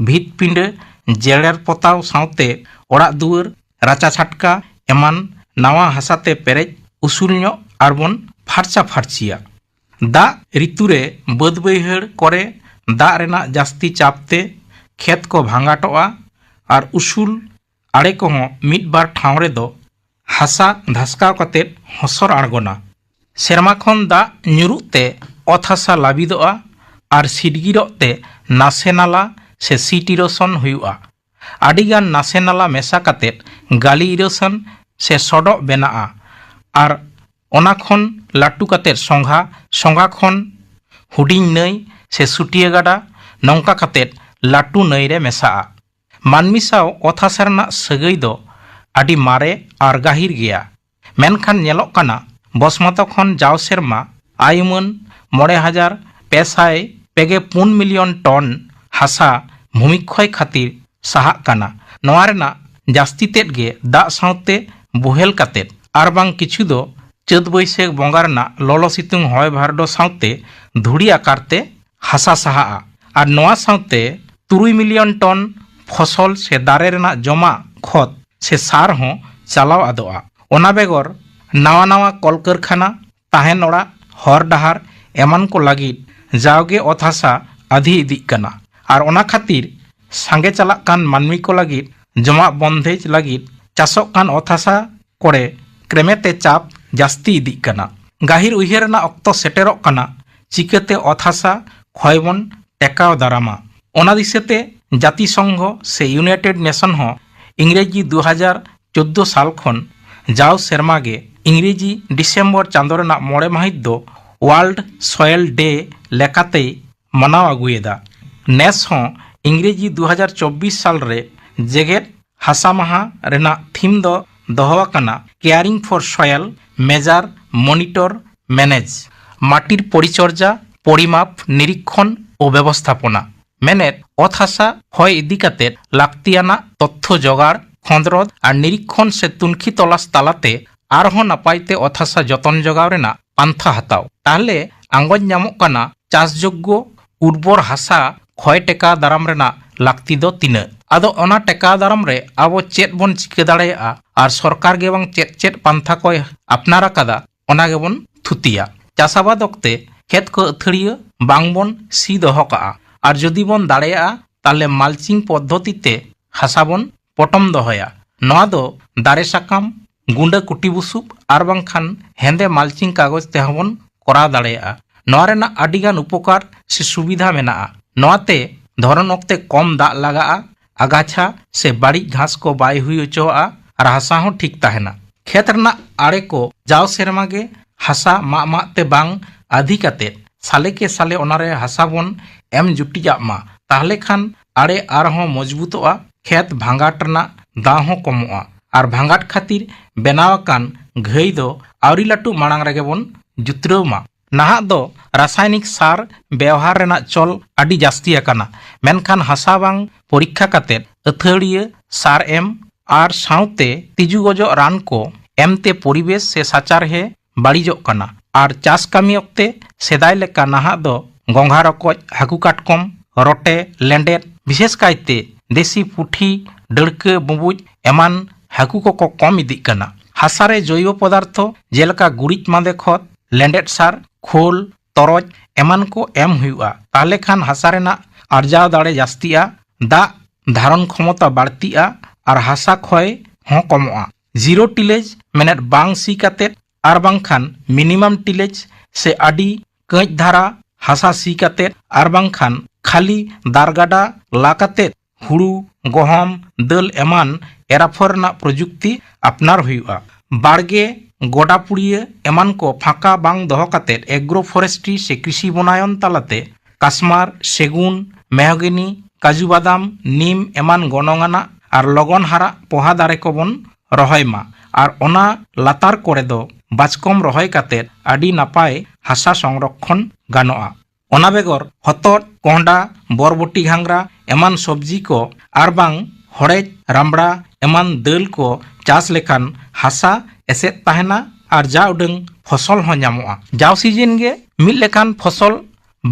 ᱵᱷᱤᱛ ᱯᱤᱸᱰᱟᱹ, ᱡᱮᱨᱮᱲ ᱯᱚᱛᱟᱣ ᱥᱟᱶᱛᱮ ᱚᱲᱟᱜ ᱫᱩᱣᱟᱹᱨ, ᱨᱟᱪᱟ ᱪᱷᱟᱴᱠᱟ ᱮᱢᱟᱱ ᱱᱟᱣᱟ ᱦᱟᱥᱟ ᱛᱮ ᱯᱮᱨᱮᱡ ᱩᱥᱩᱞ ᱧᱚᱜ ᱟᱨᱵᱚᱱ ᱯᱷᱟᱨᱪᱟ ᱯᱷᱟᱨᱪᱤᱭᱟ᱾ ᱫᱟᱜ ᱨᱤᱛᱩ ᱨᱮ ᱵᱟᱹᱫᱽ ᱵᱟᱹᱭᱦᱟᱹᱲ ᱠᱚᱨᱮ ᱫᱟᱜ ᱨᱮᱱᱟᱜ ᱡᱟᱹᱥᱛᱤ ᱪᱟᱯ ᱛᱮ ᱠᱷᱮᱛ ᱠᱚ ᱵᱷᱟᱸᱜᱟᱴᱚᱜᱼᱟ ᱟᱨ ᱩᱥᱩᱞ ᱟᱲᱮ ᱠᱚᱦᱚᱸ ᱢᱤᱫ ᱵᱟᱨ ᱴᱷᱟᱶ ᱨᱮᱫᱚ ᱦᱟᱥᱟ ᱫᱷᱟᱥᱠᱟᱣ ᱠᱟᱛᱮ ᱦᱚᱥᱚᱨ ᱟᱬᱜᱚᱱᱟ᱾ ᱥᱮᱨᱢᱟ ᱠᱷᱚᱱ ᱫᱟᱜ ᱧᱩᱨᱩᱜ ᱛᱮ ᱚᱛ ᱦᱟᱥᱟ ᱞᱟᱹᱵᱤᱫᱚᱜᱼᱟ ᱟᱨ ᱥᱤᱰᱜᱤᱨᱚᱜ ᱛᱮ ᱱᱟᱥᱮ ᱱᱟᱞᱟ ᱥᱮ ᱥᱤᱴ ᱤᱨᱳᱥᱚᱱ ᱦᱩᱭᱩᱜᱼᱟ᱾ ᱟᱹᱰᱤᱜᱟᱱ ᱱᱟᱥᱮ ᱱᱟᱞᱟ ᱢᱮᱥᱟ ᱠᱟᱛᱮ ᱜᱟᱹᱞᱤ ᱤᱨᱳᱥᱚᱱ ᱥᱮ ᱥᱚᱰᱚᱜ ᱵᱮᱱᱟᱜᱼᱟ ᱟᱨ ᱚᱱᱟ ᱠᱷᱚᱱ ᱞᱟᱹᱴᱩ ᱠᱟᱛᱮ ᱥᱚᱸᱜᱷᱟ, ᱥᱚᱸᱜᱷᱟ ᱠᱷᱚᱱ ᱦᱩᱰᱤᱧ ᱱᱟᱹᱭ ᱥᱮ ᱥᱩᱴᱤᱭᱟᱹ ᱜᱟᱰᱟ, ᱱᱚᱝᱠᱟ ᱠᱟᱛᱮ ᱞᱟᱹᱴᱩ ᱱᱟᱹᱭ ᱨᱮ ᱢᱮᱥᱟᱜᱼᱟ᱾ ᱢᱟᱹᱱᱢᱤ ᱥᱟᱶ ᱚᱛ ᱦᱟᱥᱟ ᱨᱮᱱᱟᱜ ᱥᱟᱹᱜᱟᱹᱭ ᱫᱚ ᱟᱹᱰᱤ ᱢᱟᱨᱮ ᱟᱨ ᱜᱟᱹᱦᱤᱨ ᱜᱮᱭᱟ᱾ ᱢᱮᱱᱠᱷᱟᱱ ᱧᱮᱞᱚᱜ ᱠᱟᱱᱟ, ᱵᱚᱥᱢᱚᱛᱚ ᱠᱷᱚᱱ ᱡᱟᱣ ᱥᱮᱨᱢᱟ ᱟᱭᱩᱢᱟᱹᱱ ᱢᱚᱬᱮ ᱦᱟᱡᱟᱨ ᱯᱮ ᱥᱟᱭ ᱯᱮ ᱜᱮ ᱯᱩᱱ ᱢᱤᱞᱤᱭᱚᱱ ᱴᱚᱱ ᱦᱟᱥᱟ ᱵᱷᱩᱢᱤᱠᱠᱷᱚᱭ ᱠᱷᱟᱹᱛᱤᱨ ᱥᱟᱦᱟᱜ ᱠᱟᱱᱟ᱾ ᱱᱚᱣᱟ ᱨᱮᱱᱟᱜ ᱡᱟᱹᱥᱛᱤ ᱛᱮᱫ ᱜᱮ ᱫᱟᱜ ᱥᱟᱶᱛᱮ ᱵᱚᱦᱮᱞ ᱠᱟᱛᱮ ᱟᱨ ᱵᱟᱝ ᱠᱤᱪᱷᱩ ᱫᱚ ᱪᱟᱹᱛ ᱵᱟᱹᱭᱥᱟᱹᱠᱷ ᱵᱚᱸᱜᱟ ᱨᱮᱱᱟᱜ ᱞᱚᱞᱚ ᱥᱤᱛᱩᱝ ᱦᱚᱭ ᱵᱷᱟᱨᱰᱳ ᱥᱟᱶᱛᱮ ᱫᱷᱩᱲᱤ ᱟᱠᱟᱨ ᱛᱮ ᱦᱟᱥᱟ ᱥᱟᱦᱟᱜᱼᱟ᱾ ᱟᱨ ᱱᱚᱣᱟ ᱥᱟᱶᱛᱮ ᱛᱩᱨᱩᱭ ᱢᱤᱞᱤᱭᱚᱱ ᱴᱚᱱ ᱯᱷᱚᱥᱚᱞ ᱥᱮ ᱫᱟᱨᱮ ᱨᱮᱱᱟᱜ ᱡᱚᱢᱟᱜ ᱠᱷᱚᱛ ᱥᱮ ᱥᱟᱨ ᱦᱚᱸ ᱪᱟᱞᱟᱣ ᱟᱫᱚᱜᱼᱟ᱾ ᱚᱱᱟ ᱵᱮᱜᱚᱨ ᱱᱟᱣᱟ ᱱᱟᱣᱟ ᱠᱚᱞᱠᱟᱹᱨᱠᱷᱟᱱᱟ, ᱛᱟᱦᱮᱱ ᱚᱲᱟᱜ, ᱦᱚᱨ ᱰᱟᱦᱟᱨ ᱮᱢᱟᱱ ᱠᱚ ᱞᱟᱹᱜᱤᱫ ᱡᱟᱣᱜᱮ ᱚᱛ ᱦᱟᱥᱟ ᱟᱹᱫᱷᱤ ᱤᱫᱤᱜ ᱠᱟᱱᱟ᱾ ᱟᱨ ᱚᱱᱟ ᱠᱷᱟᱹᱛᱤᱨ ᱥᱟᱸᱜᱮ ᱪᱟᱞᱟᱜ ᱠᱟᱱ ᱢᱟᱹᱱᱢᱤ ᱠᱚ ᱞᱟᱹᱜᱤᱫ ᱡᱚᱢᱟᱜ ᱵᱚᱱᱫᱷᱮᱡᱽ ᱞᱟᱹᱜᱤᱫ ᱪᱟᱥᱚᱜ ᱠᱟᱱ ᱚᱛ ᱦᱟᱥᱟ ᱠᱚᱨᱮ ᱠᱨᱮᱢᱮ ᱛᱮ ᱪᱟᱯ ᱡᱟᱹᱥᱛᱤ ᱤᱫᱤᱜ ᱠᱟᱱᱟ᱾ ᱜᱟᱹᱦᱤᱨ ᱩᱭᱦᱟᱹᱨ ᱨᱮᱱᱟᱜ ᱚᱠᱛᱚ ᱥᱮᱴᱮᱨᱚᱜ ᱠᱟᱱᱟ, ᱪᱤᱠᱟᱹᱛᱮ ᱚᱛ ᱦᱟᱥᱟ ᱠᱷᱚᱭ ᱵᱚᱱ ᱴᱮᱠᱟᱣ ᱫᱟᱨᱟᱢᱟ᱾ ᱚᱱᱟ ᱫᱤᱥᱟᱹᱛᱮ ᱡᱟᱹᱛᱤ ᱥᱚᱝᱜᱷᱚ ᱥᱮ ᱤᱭᱩᱱᱟᱭᱴᱮᱰ ᱱᱮᱥᱚᱱ ᱦᱚᱸ ᱤᱝᱨᱮᱡᱤ ᱫᱩ ᱦᱟᱡᱟᱨ ᱪᱳᱫᱽᱫᱳ ᱥᱟᱞ ᱠᱷᱚᱱ ᱡᱟᱣ ᱥᱮᱨᱢᱟ ᱜᱮ ᱤᱝᱨᱮᱡᱤ ᱰᱤᱥᱮᱢᱵᱚᱨ ᱪᱟᱸᱫᱚ ᱨᱮᱱᱟᱜ ᱢᱚᱬᱮ ᱢᱟᱹᱦᱤᱛ ᱫᱚ ᱣᱟᱨᱞᱰ ᱥᱚᱭᱮᱞ ᱰᱮ ᱞᱮᱠᱟᱛᱮᱭ ᱢᱟᱱᱟᱣ ᱟᱹᱜᱩᱭᱮᱫᱟ᱾ ᱱᱮᱥ ᱦᱚᱸ ᱤᱝᱨᱮᱡᱤ ᱫᱩ ᱦᱟᱡᱟᱨ ᱪᱚᱵᱽᱵᱤᱥ ᱥᱟᱞ ᱨᱮ ᱡᱮᱜᱮᱛ ᱦᱟᱥᱟ ᱢᱟᱦᱟ ᱨᱮᱱᱟᱜ ᱛᱷᱤᱢ ᱫᱚ ᱫᱚᱦᱚ ᱟᱠᱟᱱᱟ Caring for Soil, Measure, Monitor, Manage, ᱢᱟᱴᱤᱨ ᱯᱚᱨᱤᱪᱚᱨᱡᱟ, ᱯᱚᱨᱤᱢᱟᱯ, ᱱᱤᱨᱤᱠᱠᱷᱚᱱ ᱳ ᱵᱮᱵᱚᱥᱛᱷᱟᱯᱚᱱᱟ᱾ ᱢᱮᱱᱮᱫ, ᱚᱛ ᱦᱟᱥᱟ ᱦᱚᱭ ᱤᱫᱤ ᱠᱟᱛᱮ ᱞᱟᱹᱠᱛᱤᱭᱟᱱᱟᱜ ᱛᱚᱛᱛᱷᱚ ᱡᱚᱜᱟᱲ, ᱠᱷᱚᱸᱫᱽᱨᱚᱸᱫ ᱟᱨ ᱱᱤᱨᱤᱠᱠᱷᱚᱱ ᱥᱮ ᱛᱩᱱᱠᱷᱤ ᱛᱚᱞᱟᱥ ᱛᱟᱞᱟᱛᱮ ᱟᱨᱦᱚᱸ ᱱᱟᱯᱟᱭ ᱛᱮ ᱚᱛ ᱦᱟᱥᱟ ᱡᱚᱛᱚᱱ ᱡᱚᱜᱟᱣ ᱨᱮᱱᱟᱜ ᱯᱟᱱᱛᱷᱟ ᱦᱟᱛᱟᱣ᱾ ᱛᱟᱦᱞᱮ ᱟᱸᱜᱚᱪ ᱧᱟᱢᱚᱜ ᱠᱟᱱᱟ ᱪᱟᱥᱡᱳᱜᱽᱜᱚ ᱩᱨᱵᱚᱨ ᱦᱟᱥᱟ ᱠᱷᱚᱭ ᱴᱮᱠᱟᱣ ᱫᱟᱨᱟᱢ ᱨᱮᱱᱟᱜ ᱞᱟᱹᱠᱛᱤ ᱫᱚ ᱛᱤᱱᱟᱹᱜ᱾ ᱟᱫᱚ ᱚᱱᱟ ᱴᱮᱠᱟᱣ ᱫᱟᱨᱟᱢ ᱨᱮ ᱟᱵᱚ ᱪᱮᱫ ᱵᱚᱱ ᱪᱤᱠᱟᱹ ᱫᱟᱲᱮᱭᱟᱜᱼᱟ ᱟᱨ ᱥᱚᱨᱠᱟᱨ ᱜᱮ ᱵᱟᱝ ᱪᱮᱫ ᱪᱮᱫ ᱯᱟᱱᱛᱷᱟ ᱠᱚᱭ ᱟᱯᱱᱟᱨ ᱟᱠᱟᱫᱟ, ᱚᱱᱟ ᱜᱮᱵᱚᱱ ᱛᱷᱩᱛᱤᱭᱟ᱾ ᱪᱟᱥ ᱟᱵᱟᱫ ᱚᱠᱛᱮ ᱠᱷᱮᱛ ᱠᱚ ᱟᱹᱛᱷᱟᱹᱲᱤᱭᱟᱹ ᱵᱟᱝ ᱵᱚᱱ ᱥᱤ ᱫᱚᱦᱚ ᱠᱟᱜᱼᱟ, ᱟᱨ ᱡᱩᱫᱤ ᱵᱚᱱ ᱫᱟᱲᱮᱭᱟᱜᱼᱟ, ᱛᱟᱦᱞᱮ mulching ᱯᱚᱫᱽᱫᱷᱚᱛᱤ ᱛᱮ ᱦᱟᱥᱟ ᱵᱚᱱ ᱯᱚᱴᱚᱢ ᱫᱚᱦᱚᱭᱟ᱾ ᱱᱚᱣᱟ ᱫᱚ ᱫᱟᱨᱮ ᱥᱟᱠᱟᱢ, ᱜᱩᱸᱰᱟᱹ ᱠᱩᱴᱤ ᱵᱩᱥᱩᱵ ᱟᱨ ᱵᱟᱝᱠᱷᱟᱱ ᱦᱮᱸᱫᱮ mulching ᱠᱟᱜᱚᱡᱽ ᱛᱮᱦᱚᱸ ᱵᱚᱱ ᱠᱚᱨᱟᱣ ᱫᱟᱲᱮᱭᱟᱜᱼᱟ᱾ ᱱᱚᱣᱟ ᱨᱮᱱᱟᱜ ᱟᱹᱰᱤᱜᱟᱱ ᱩᱯᱚᱠᱟᱨ ᱥᱮ ᱥᱩᱵᱤᱫᱷᱟ ᱢᱮᱱᱟᱜᱼᱟ᱾ ᱱᱚᱣᱟᱛᱮ ᱫᱷᱚᱨᱚᱱ ᱚᱠᱛᱮ ᱠᱚᱢ ᱫᱟᱜ ᱞᱟᱜᱟᱜᱼᱟ, ᱟᱜᱟᱪᱷᱟ ᱥᱮ ᱵᱟᱹᱲᱤᱡ ᱜᱷᱟᱥ ᱠᱚ ᱵᱟᱭ ᱦᱩᱭ ᱦᱚᱪᱚᱣᱟᱜᱼᱟ ᱟᱨ ᱦᱟᱥᱟ ᱦᱚᱸ ᱴᱷᱤᱠ ᱛᱟᱦᱮᱱᱟ᱾ ᱠᱷᱮᱛ ᱨᱮᱱᱟᱜ ᱟᱲᱮ ᱠᱚ ᱡᱟᱣ ᱥᱮᱨᱢᱟ ᱜᱮ ᱦᱟᱥᱟ ᱢᱟᱜ ᱢᱟᱜ ᱛᱮ ᱵᱟᱝ ᱟᱹᱫᱷᱤ ᱠᱟᱛᱮ ᱥᱟᱞᱮ ᱠᱮ ᱥᱟᱞᱮ ᱚᱱᱟᱨᱮ ᱦᱟᱥᱟ ᱵᱚᱱ ᱮᱢ ᱡᱩᱴᱤᱡᱟᱜ ᱢᱟ, ᱛᱟᱦᱞᱮ ᱠᱷᱟᱱ ᱟᱲᱮ ᱟᱨᱦᱚᱸ ᱢᱚᱡᱽᱵᱩᱛᱚᱜᱼᱟ, ᱠᱷᱮᱛ ᱵᱷᱟᱸᱜᱟᱴ ᱨᱮᱱᱟᱜ ᱫᱟᱣ ᱦᱚᱸ ᱠᱚᱢᱚᱜᱼᱟ ᱟᱨ ᱵᱷᱟᱸᱜᱟᱴ ᱠᱷᱟᱹᱛᱤᱨ ᱵᱮᱱᱟᱣ ᱟᱠᱟᱱ ᱜᱷᱟᱹᱭ ᱫᱚ ᱟᱹᱣᱨᱤ ᱞᱟᱹᱴᱩ ᱢᱟᱲᱟᱝ ᱨᱮᱜᱮ ᱵᱚᱱ ᱡᱩᱛᱨᱟᱹᱣ ᱢᱟ᱾ ᱱᱟᱦᱟᱜ ᱫᱚ ᱨᱟᱥᱟᱭᱱᱤᱠ ᱥᱟᱨ ᱵᱮᱣᱦᱟᱨ ᱨᱮᱱᱟᱜ ᱪᱚᱞ ᱟᱹᱰᱤ ᱡᱟᱹᱥᱛᱤ ᱟᱠᱟᱱᱟ, ᱢᱮᱱᱠᱷᱟᱱ ᱦᱟᱥᱟ ᱵᱟᱝ ᱯᱚᱨᱤᱠᱠᱷᱟ ᱠᱟᱛᱮ ᱟᱹᱛᱷᱟᱹᱲᱤᱭᱟᱹ ᱥᱟᱨ ᱮᱢ ᱟᱨ ᱥᱟᱶᱛᱮ ᱛᱤᱡᱩ ᱜᱚᱡᱚᱜ ᱨᱟᱱ ᱠᱚ ᱮᱢᱛᱮ ᱯᱚᱨᱤᱵᱮᱥ ᱥᱮ ᱥᱟᱪᱟᱨᱦᱮ ᱵᱟᱹᱲᱤᱡᱚᱜ ᱠᱟᱱᱟ᱾ ᱟᱨ ᱪᱟᱥ ᱠᱟᱹᱢᱤ ᱚᱠᱛᱮ ᱥᱮᱫᱟᱭ ᱞᱮᱠᱟ ᱱᱟᱦᱟᱜ ᱫᱚ ᱜᱚᱸᱜᱷᱟ ᱨᱚᱠᱚᱡ, ᱦᱟᱹᱠᱩ ᱠᱟᱴᱠᱚᱢ, ᱨᱚᱴᱮ, ᱞᱮᱸᱰᱮᱫ, ᱵᱤᱥᱮᱥ ᱠᱟᱭᱛᱮ ᱫᱮᱥᱤ ᱯᱩᱴᱷᱤ, ᱰᱟᱹᱲᱠᱟᱹ, ᱵᱩᱸᱵᱩᱡ ᱮᱢᱟᱱ ᱦᱟᱹᱠᱩ ᱠᱚᱠᱚ ᱠᱚᱢ ᱤᱫᱤᱜ ᱠᱟᱱᱟ᱾ ᱦᱟᱥᱟ ᱨᱮ ᱡᱳᱭᱵᱚ ᱯᱚᱫᱟᱨᱛᱷᱚ ᱡᱮᱞᱮᱠᱟ ᱜᱩᱨᱤᱡ ᱢᱟᱸᱫᱮ ᱠᱷᱚᱛ, ᱞᱮᱸᱰᱮᱫ ᱥᱟᱨ, ᱠᱷᱳᱞ, ᱛᱚᱨᱚᱡ ᱮᱢᱟᱱ ᱠᱚ ᱮᱢ ᱦᱩᱭᱩᱜᱼᱟ᱾ ᱛᱟᱦᱞᱮ ᱠᱷᱟᱱ ᱦᱟᱥᱟ ᱨᱮᱱᱟᱜ ᱟᱨᱡᱟᱣ ᱫᱟᱲᱮ ᱡᱟᱹᱥᱛᱤᱜᱼᱟ, ᱫᱟᱜ ᱫᱷᱟᱨᱚᱱ ᱠᱷᱚᱢᱚᱛᱟ ᱵᱟᱹᱲᱛᱤᱜᱼᱟ ᱟᱨ ᱦᱟᱥᱟ ᱠᱷᱚᱭ ᱦᱚᱸ ᱠᱚᱢᱚᱜᱼᱟ᱾ ᱡᱤᱨᱳ ᱴᱤᱞᱮᱡᱽ ᱢᱮᱱᱮᱫ ᱵᱟᱝ ᱥᱤ ᱠᱟᱛᱮᱫ ᱟᱨ ᱵᱟᱝᱠᱷᱟᱱ ᱢᱤᱱᱤᱢᱟᱢ ᱴᱤᱞᱮᱡᱽ ᱥᱮ ᱟᱹᱰᱤ ᱠᱟᱹᱡ ᱫᱷᱟᱨᱟ ᱦᱟᱥᱟ ᱥᱤ ᱠᱟᱛᱮᱫ ᱟᱨ ᱵᱟᱝᱠᱷᱟᱱ ᱠᱷᱟᱹᱞᱤ ᱫᱟᱨ ᱜᱟᱰᱟ ᱞᱟ ᱠᱟᱛᱮᱫ ᱦᱩᱲᱩ, ᱜᱚᱦᱚᱢ, ᱫᱟᱹᱞ ᱮᱢᱟᱱ ᱮᱨ ᱟᱯᱷᱚᱨ ᱨᱮᱱᱟᱜ ᱯᱨᱚᱡᱩᱠᱛᱤ ᱟᱯᱱᱟᱨ ᱦᱩᱭᱩᱜᱼᱟ᱾ ᱵᱟᱲᱜᱮ, ᱜᱚᱰᱟ ᱯᱩᱲᱤᱭᱟᱹ ᱮᱢᱟᱱ ᱠᱚ ᱯᱷᱟᱸᱠᱟ ᱵᱟᱝ ᱫᱚᱦᱚ ᱠᱟᱛᱮᱫ ᱮᱜᱽᱨᱳ ᱯᱷᱚᱨᱮᱥᱴᱨᱤ ᱥᱮ ᱠᱨᱤᱥᱤ ᱵᱚᱱᱟᱭᱚᱱ ᱛᱟᱞᱟᱛᱮ ᱠᱟᱥᱢᱟᱨ, ᱥᱮᱜᱩᱱ, ᱢᱮᱦᱚᱜᱤᱱᱤ, ᱠᱟᱡᱩ ᱵᱟᱫᱟᱢ, ᱱᱤᱢ ᱮᱢᱟᱱ ᱜᱚᱱᱚᱝ ᱟᱱᱟᱜ ᱟᱨ ᱞᱚᱜᱚᱱ ᱦᱟᱨᱟᱜ ᱯᱚᱦᱟ ᱫᱟᱨᱮ ᱠᱚᱵᱚᱱ ᱨᱚᱦᱚᱭ ᱢᱟ᱾ ᱟᱨ ᱚᱱᱟ ᱞᱟᱛᱟᱨ ᱠᱚᱨᱮ ᱫᱚ ᱵᱟᱪᱠᱚᱢ ᱨᱚᱦᱚᱭ ᱠᱟᱛᱮᱫ ᱟᱹᱰᱤ ᱱᱟᱯᱟᱭ ᱦᱟᱥᱟ ᱥᱚᱝᱨᱚᱠᱷᱚᱱ ᱜᱟᱱᱚᱜᱼᱟ᱾ ᱚᱱᱟ ᱵᱮᱜᱚᱨ ᱦᱚᱛᱚᱫ, ᱠᱚᱸᱦᱰᱟ, ᱵᱚᱨᱵᱚᱴᱤ ᱜᱷᱟᱸᱜᱽᱨᱟ ᱮᱢᱟᱱ ᱥᱚᱵᱽᱡᱤ ᱠᱚ ᱟᱨ ᱵᱟᱝ ᱦᱚᱲᱮᱡ, ᱨᱟᱢᱵᱲᱟ ᱮᱢᱟᱱ ᱫᱟᱹᱞ ᱠᱚ ᱪᱟᱥ ᱞᱮᱠᱷᱟᱱ ᱦᱟᱥᱟ ᱮᱥᱮᱫ ᱛᱟᱦᱮᱱᱟ ᱟᱨ ᱡᱟ ᱩᱰᱟᱹᱝ ᱯᱷᱚᱥᱚᱞ ᱦᱚᱸ ᱧᱟᱢᱚᱜᱼᱟ᱾ ᱡᱟᱣ ᱥᱤᱡᱤᱱ ᱜᱮ ᱢᱤᱫ ᱞᱮᱠᱟᱱ ᱯᱷᱚᱥᱚᱞ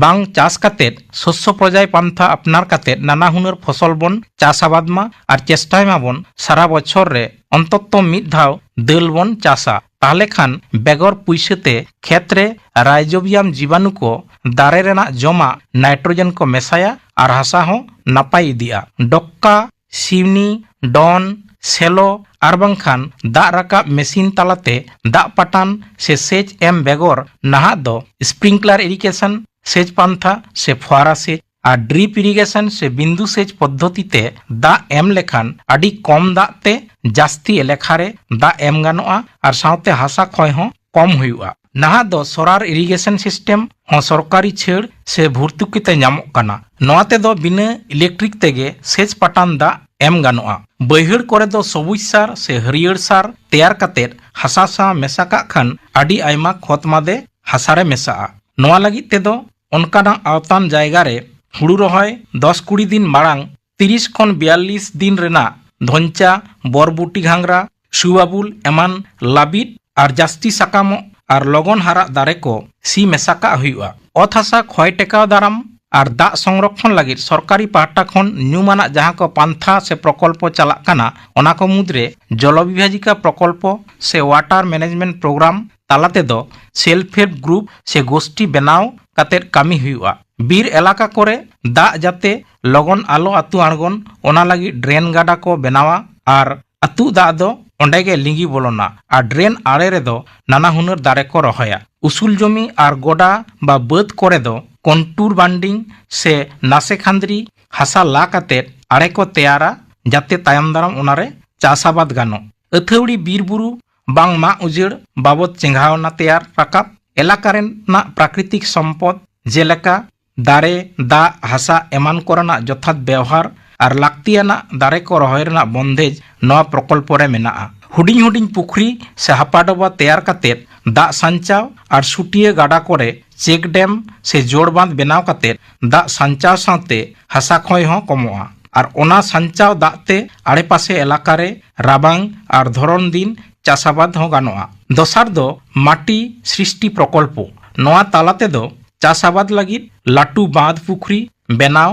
ᱵᱟᱝ ᱪᱟᱥ ᱠᱟᱛᱮᱫ ᱥᱚᱥᱥᱚ ᱯᱨᱚᱡᱟᱭ ᱯᱟᱱᱛᱷᱟ ᱟᱯᱱᱟᱨ ᱠᱟᱛᱮᱫ ᱱᱟᱱᱟ ᱦᱩᱱᱟᱹᱨ ᱯᱷᱚᱥᱚᱞ ᱵᱚᱱ ᱪᱟᱥ ᱟᱵᱟᱫ ᱢᱟ ᱟᱨ ᱪᱮᱥᱴᱟᱭ ᱢᱟᱵᱚᱱ ᱥᱟᱨᱟ ᱵᱚᱪᱷᱚᱨ ᱨᱮ ᱚᱱᱛᱚᱛᱚ ᱢᱤᱫ ᱫᱷᱟᱣ ᱫᱟᱹᱞ ᱵᱚᱱ ᱪᱟᱥᱟ᱾ ᱛᱟᱦᱞᱮ ᱠᱷᱟᱱ ᱵᱮᱜᱚᱨ ᱯᱩᱭᱥᱟᱹ ᱛᱮ ᱠᱷᱮᱛ ᱨᱮ ᱨᱟᱭᱡᱳᱵᱤᱭᱟᱢ ᱡᱤᱵᱟᱱᱩ ᱠᱚ ᱫᱟᱨᱮ ᱨᱮᱱᱟᱜ ᱡᱚᱢᱟᱜ ᱱᱟᱭᱴᱨᱳᱡᱮᱱ ᱠᱚ ᱢᱮᱥᱟᱭᱟ ᱟᱨ ᱦᱟᱥᱟ ᱦᱚᱸ ᱱᱟᱯᱟᱭ ᱤᱫᱤᱜᱼᱟ᱾ ᱰᱚᱠᱠᱟ, ᱥᱤᱣᱱᱤ, ᱰᱚᱱ, ᱥᱮᱞᱚ ᱟᱨ ᱵᱟᱝᱠᱷᱟᱱ ᱫᱟᱜ ᱨᱟᱠᱟᱵ ᱢᱮᱥᱤᱱ ᱛᱟᱞᱟᱛᱮ ᱫᱟᱜ ᱯᱟᱴᱟᱱ ᱥᱮ ᱥᱮᱪ ᱮᱢ ᱵᱮᱜᱚᱨ ᱱᱟᱦᱟᱜ ᱫᱚ ᱥᱯᱨᱤᱝᱠᱞᱟᱨ ᱤᱨᱤᱜᱮᱥᱚᱱ ᱥᱮᱪ ᱯᱟᱱᱛᱷᱟ ᱥᱮ ᱯᱷᱚᱣᱟᱨᱟ ᱥᱮᱪ ᱟᱨ ᱰᱨᱤᱯ ᱤᱨᱤᱜᱮᱥᱚᱱ ᱥᱮ ᱵᱤᱱᱫᱩ ᱥᱮᱪ ᱯᱚᱫᱽᱫᱷᱚᱛᱤ ᱛᱮ ᱫᱟᱜ ᱮᱢ ᱞᱮᱠᱷᱟᱱ ᱟᱹᱰᱤ ᱠᱚᱢ ᱫᱟᱜ ᱛᱮ ᱡᱟᱹᱥᱛᱤ ᱮᱞᱮᱠᱷᱟ ᱨᱮ ᱫᱟᱜ ᱮᱢ ᱜᱟᱱᱚᱜᱼᱟ ᱟᱨ ᱥᱟᱶᱛᱮ ᱦᱟᱥᱟ ᱠᱷᱚᱭ ᱦᱚᱸ ᱠᱚᱢ ᱦᱩᱭᱩᱜᱼᱟ᱾ ᱱᱟᱦᱟᱜ ᱫᱚ ᱥᱳᱞᱟᱨ ᱤᱨᱤᱜᱮᱥᱚᱱ ᱥᱤᱥᱴᱮᱢ ᱦᱚᱸ ᱥᱚᱨᱠᱟᱨᱤ ᱪᱷᱟᱹᱲ ᱥᱮ ᱵᱷᱚᱨᱛᱩᱠᱤ ᱛᱮ ᱧᱟᱢᱚᱜ ᱠᱟᱱᱟ᱾ ᱱᱚᱣᱟ ᱛᱮᱫᱚ ᱵᱤᱱᱟᱹ ᱤᱞᱮᱠᱴᱨᱤᱠ ᱛᱮᱜᱮ ᱥᱮᱪ ᱯᱟᱴᱟᱱ ᱫᱟᱜ ᱮᱢ ᱜᱟᱱᱚᱜᱼᱟ᱾ ᱵᱟᱹᱭᱦᱟᱹᱲ ᱠᱚᱨᱮ ᱫᱚ ᱥᱚᱵᱩᱡ ᱥᱟᱨ ᱥᱮ ᱦᱟᱹᱨᱭᱟᱹᱲ ᱥᱟᱨ ᱛᱮᱭᱟᱨ ᱠᱟᱛᱮᱫ ᱦᱟᱥᱟ ᱥᱟᱶ ᱢᱮᱥᱟ ᱠᱟᱜ ᱠᱷᱟᱱ ᱟᱹᱰᱤ ᱟᱭᱢᱟ ᱠᱷᱚᱛ ᱢᱟᱫᱮ ᱦᱟᱥᱟ ᱨᱮ ᱢᱮᱥᱟᱜᱼᱟ᱾ ᱱᱚᱣᱟ ᱞᱟᱹᱜᱤᱫ ᱛᱮᱫᱚ ᱚᱱᱠᱟᱱᱟᱜ ᱟᱣᱛᱟᱱ ᱡᱟᱭᱜᱟ ᱨᱮ ᱦᱩᱲᱩ ᱨᱚᱦᱚᱭ ᱫᱚᱥ ᱠᱩᱲᱤ ᱫᱤᱱ ᱢᱟᱲᱟᱝ ᱛᱤᱨᱤᱥ ᱠᱷᱚᱱ ᱵᱤᱭᱟᱞᱞᱤᱥ ᱫᱤᱱ ᱨᱮᱱᱟᱜ ᱫᱷᱚᱧᱪᱟ, ᱵᱚᱨᱵᱩᱴᱤ ᱜᱷᱟᱸᱜᱽᱨᱟ, ᱥᱩᱵᱟᱵᱩᱞ ᱮᱢᱟᱱ ᱞᱟᱹᱵᱤᱫ ᱟᱨ ᱡᱟᱹᱥᱛᱤ ᱥᱟᱠᱟᱢᱚᱜ ᱟᱨ ᱞᱚᱜᱚᱱ ᱦᱟᱨᱟᱜ ᱫᱟᱨᱮ ᱠᱚ ᱥᱤ ᱢᱮᱥᱟ ᱠᱟᱜ ᱦᱩᱭᱩᱜᱼᱟ᱾ ᱚᱛ ᱦᱟᱥᱟ ᱠᱷᱚᱭ ᱴᱮᱠᱟᱣ ᱫᱟᱨᱟᱢ ᱟᱨ ᱫᱟᱜ ᱥᱚᱝᱨᱚᱠᱷᱚᱱ ᱞᱟᱹᱜᱤᱫ ᱥᱚᱨᱠᱟᱨᱤ ᱯᱟᱦᱴᱟ ᱠᱷᱚᱱ ᱧᱩᱢᱟᱱᱟᱜ ᱡᱟᱦᱟᱸ ᱠᱚ ᱯᱟᱱᱛᱷᱟ ᱥᱮ ᱯᱨᱚᱠᱚᱞᱯᱚ ᱪᱟᱞᱟᱜ ᱠᱟᱱᱟ, ᱚᱱᱟ ᱠᱚ ᱢᱩᱫᱽᱨᱮ ᱡᱚᱞᱚ ᱵᱤᱵᱷᱟᱡᱤᱠᱟ ᱯᱨᱚᱠᱚᱞᱯᱚ ᱥᱮ ᱣᱟᱴᱟᱨ ᱢᱮᱱᱮᱡᱽᱢᱮᱱᱴ ᱯᱨᱳᱜᱨᱟᱢ ᱛᱟᱞᱟ ᱛᱮᱫᱚ self help group ᱥᱮ ᱜᱳᱥᱴᱤ ᱵᱮᱱᱟᱣ ᱠᱟᱛᱮᱫ ᱠᱟᱹᱢᱤ ᱦᱩᱭᱩᱜᱼᱟ᱾ ᱵᱤᱨ ᱮᱞᱟᱠᱟ ᱠᱚᱨᱮ ᱫᱟᱜ ᱡᱟᱛᱮ ᱞᱚᱜᱚᱱ ᱟᱞᱚ ᱟᱹᱛᱩ ᱟᱬᱜᱚᱱ, ᱚᱱᱟ ᱞᱟᱹᱜᱤᱫ drain ᱜᱟᱰᱟ ᱠᱚ ᱵᱮᱱᱟᱣᱟ ᱟᱨ ᱟᱹᱛᱩᱜ ᱫᱟᱜ ᱫᱚ ᱚᱸᱰᱮ ᱜᱮ ᱞᱤᱸᱜᱤ ᱵᱚᱞᱚᱱᱟ ᱟᱨ drain ᱟᱲᱮ ᱨᱮᱫᱚ ᱱᱟᱱᱟ ᱦᱩᱱᱟᱹᱨ ᱫᱟᱨᱮ ᱠᱚ ᱨᱚᱦᱚᱭᱟ᱾ ᱩᱥᱩᱞ ᱡᱚᱢᱤ ᱟᱨ ᱜᱚᱰᱟ ᱵᱟ ᱵᱟᱹᱫᱽ ᱠᱚᱨᱮ ᱫᱚ contour banding ᱥᱮ ᱱᱟᱥᱮ ᱠᱷᱟᱸᱫᱽᱨᱤ ᱦᱟᱥᱟ ᱞᱟ ᱠᱟᱛᱮᱫ ᱟᱲᱮ ᱠᱚ ᱛᱮᱭᱟᱨᱟ, ᱡᱟᱛᱮ ᱛᱟᱭᱚᱢ ᱫᱟᱨᱟᱢ ᱚᱱᱟᱨᱮ ᱪᱟᱥ ᱟᱵᱟᱫ ᱜᱟᱱᱚᱜ᱾ ᱟᱹᱛᱷᱟᱹᱣᱲᱤ ᱵᱤᱨ ᱵᱩᱨᱩ ᱵᱟᱝ ᱢᱟᱜ ᱩᱡᱟᱹᱲ ᱵᱟᱵᱚᱫ ᱪᱮᱸᱜᱷᱟᱣᱱᱟ ᱛᱮᱭᱟᱨ ᱨᱟᱠᱟᱵ, ᱮᱞᱟᱠᱟ ᱨᱮᱱᱟᱜ ᱯᱨᱟᱠᱨᱤᱛᱤᱠ ᱥᱚᱢᱯᱚᱫ ᱡᱮᱞᱮᱠᱟ ᱫᱟᱨᱮ, ᱫᱟᱜ, ᱦᱟᱥᱟ ᱮᱢᱟᱱ ᱠᱚᱨᱮᱱᱟᱜ ᱡᱚᱛᱷᱟᱛ ᱵᱮᱣᱦᱟᱨ ᱟᱨ ᱞᱟᱹᱠᱛᱤᱭᱟᱱᱟᱜ ᱫᱟᱨᱮ ᱠᱚ ᱨᱚᱦᱚᱭ ᱨᱮᱱᱟᱜ ᱵᱚᱱᱫᱮᱡ ᱱᱚᱣᱟ ᱯᱨᱚᱠᱚᱞᱯᱚ ᱨᱮ ᱢᱮᱱᱟᱜᱼᱟ᱾ ᱦᱩᱰᱤᱧ ᱦᱩᱰᱤᱧ ᱯᱩᱠᱷᱨᱤ ᱥᱮ ᱦᱟᱯᱟ ᱰᱚᱵᱟ ᱛᱮᱭᱟᱨ ᱠᱟᱛᱮᱫ ᱫᱟᱜ ᱥᱟᱧᱪᱟᱣ ᱟᱨ ᱥᱩᱴᱤᱭᱟᱹ ᱜᱟᱰᱟ ᱠᱚᱨᱮ check dam ᱥᱮ ᱡᱳᱲ ᱵᱟᱸᱫᱷ ᱵᱮᱱᱟᱣ ᱠᱟᱛᱮᱫ ᱫᱟᱜ ᱥᱟᱧᱪᱟᱣ ᱥᱟᱶᱛᱮ ᱦᱟᱥᱟ ᱠᱷᱚᱭ ᱦᱚᱸ ᱠᱚᱢᱚᱜᱼᱟ ᱟᱨ ᱚᱱᱟ ᱥᱟᱧᱪᱟᱣ ᱫᱟᱜ ᱛᱮ ᱟᱲᱮᱯᱟᱥᱮ ᱮᱞᱟᱠᱟ ᱨᱮ ᱨᱟᱵᱟᱝ ᱟᱨ ᱫᱷᱚᱨᱚᱱ ᱫᱤᱱ ᱪᱟᱥ ᱟᱵᱟᱫ ᱦᱚᱸ ᱜᱟᱱᱚᱜᱼᱟ᱾ ᱫᱚᱥᱟᱨ ᱫᱚ ᱢᱟᱴᱤ ᱥᱨᱤᱥᱴᱤ ᱯᱨᱚᱠᱚᱞᱯᱚ᱾ ᱱᱚᱣᱟ ᱛᱟᱞᱟ ᱛᱮᱫᱚ ᱪᱟᱥ ᱟᱵᱟᱫ ᱞᱟᱹᱜᱤᱫ ᱞᱟᱹᱴᱩ ᱵᱟᱸᱫᱷ ᱯᱩᱠᱷᱨᱤ ᱵᱮᱱᱟᱣ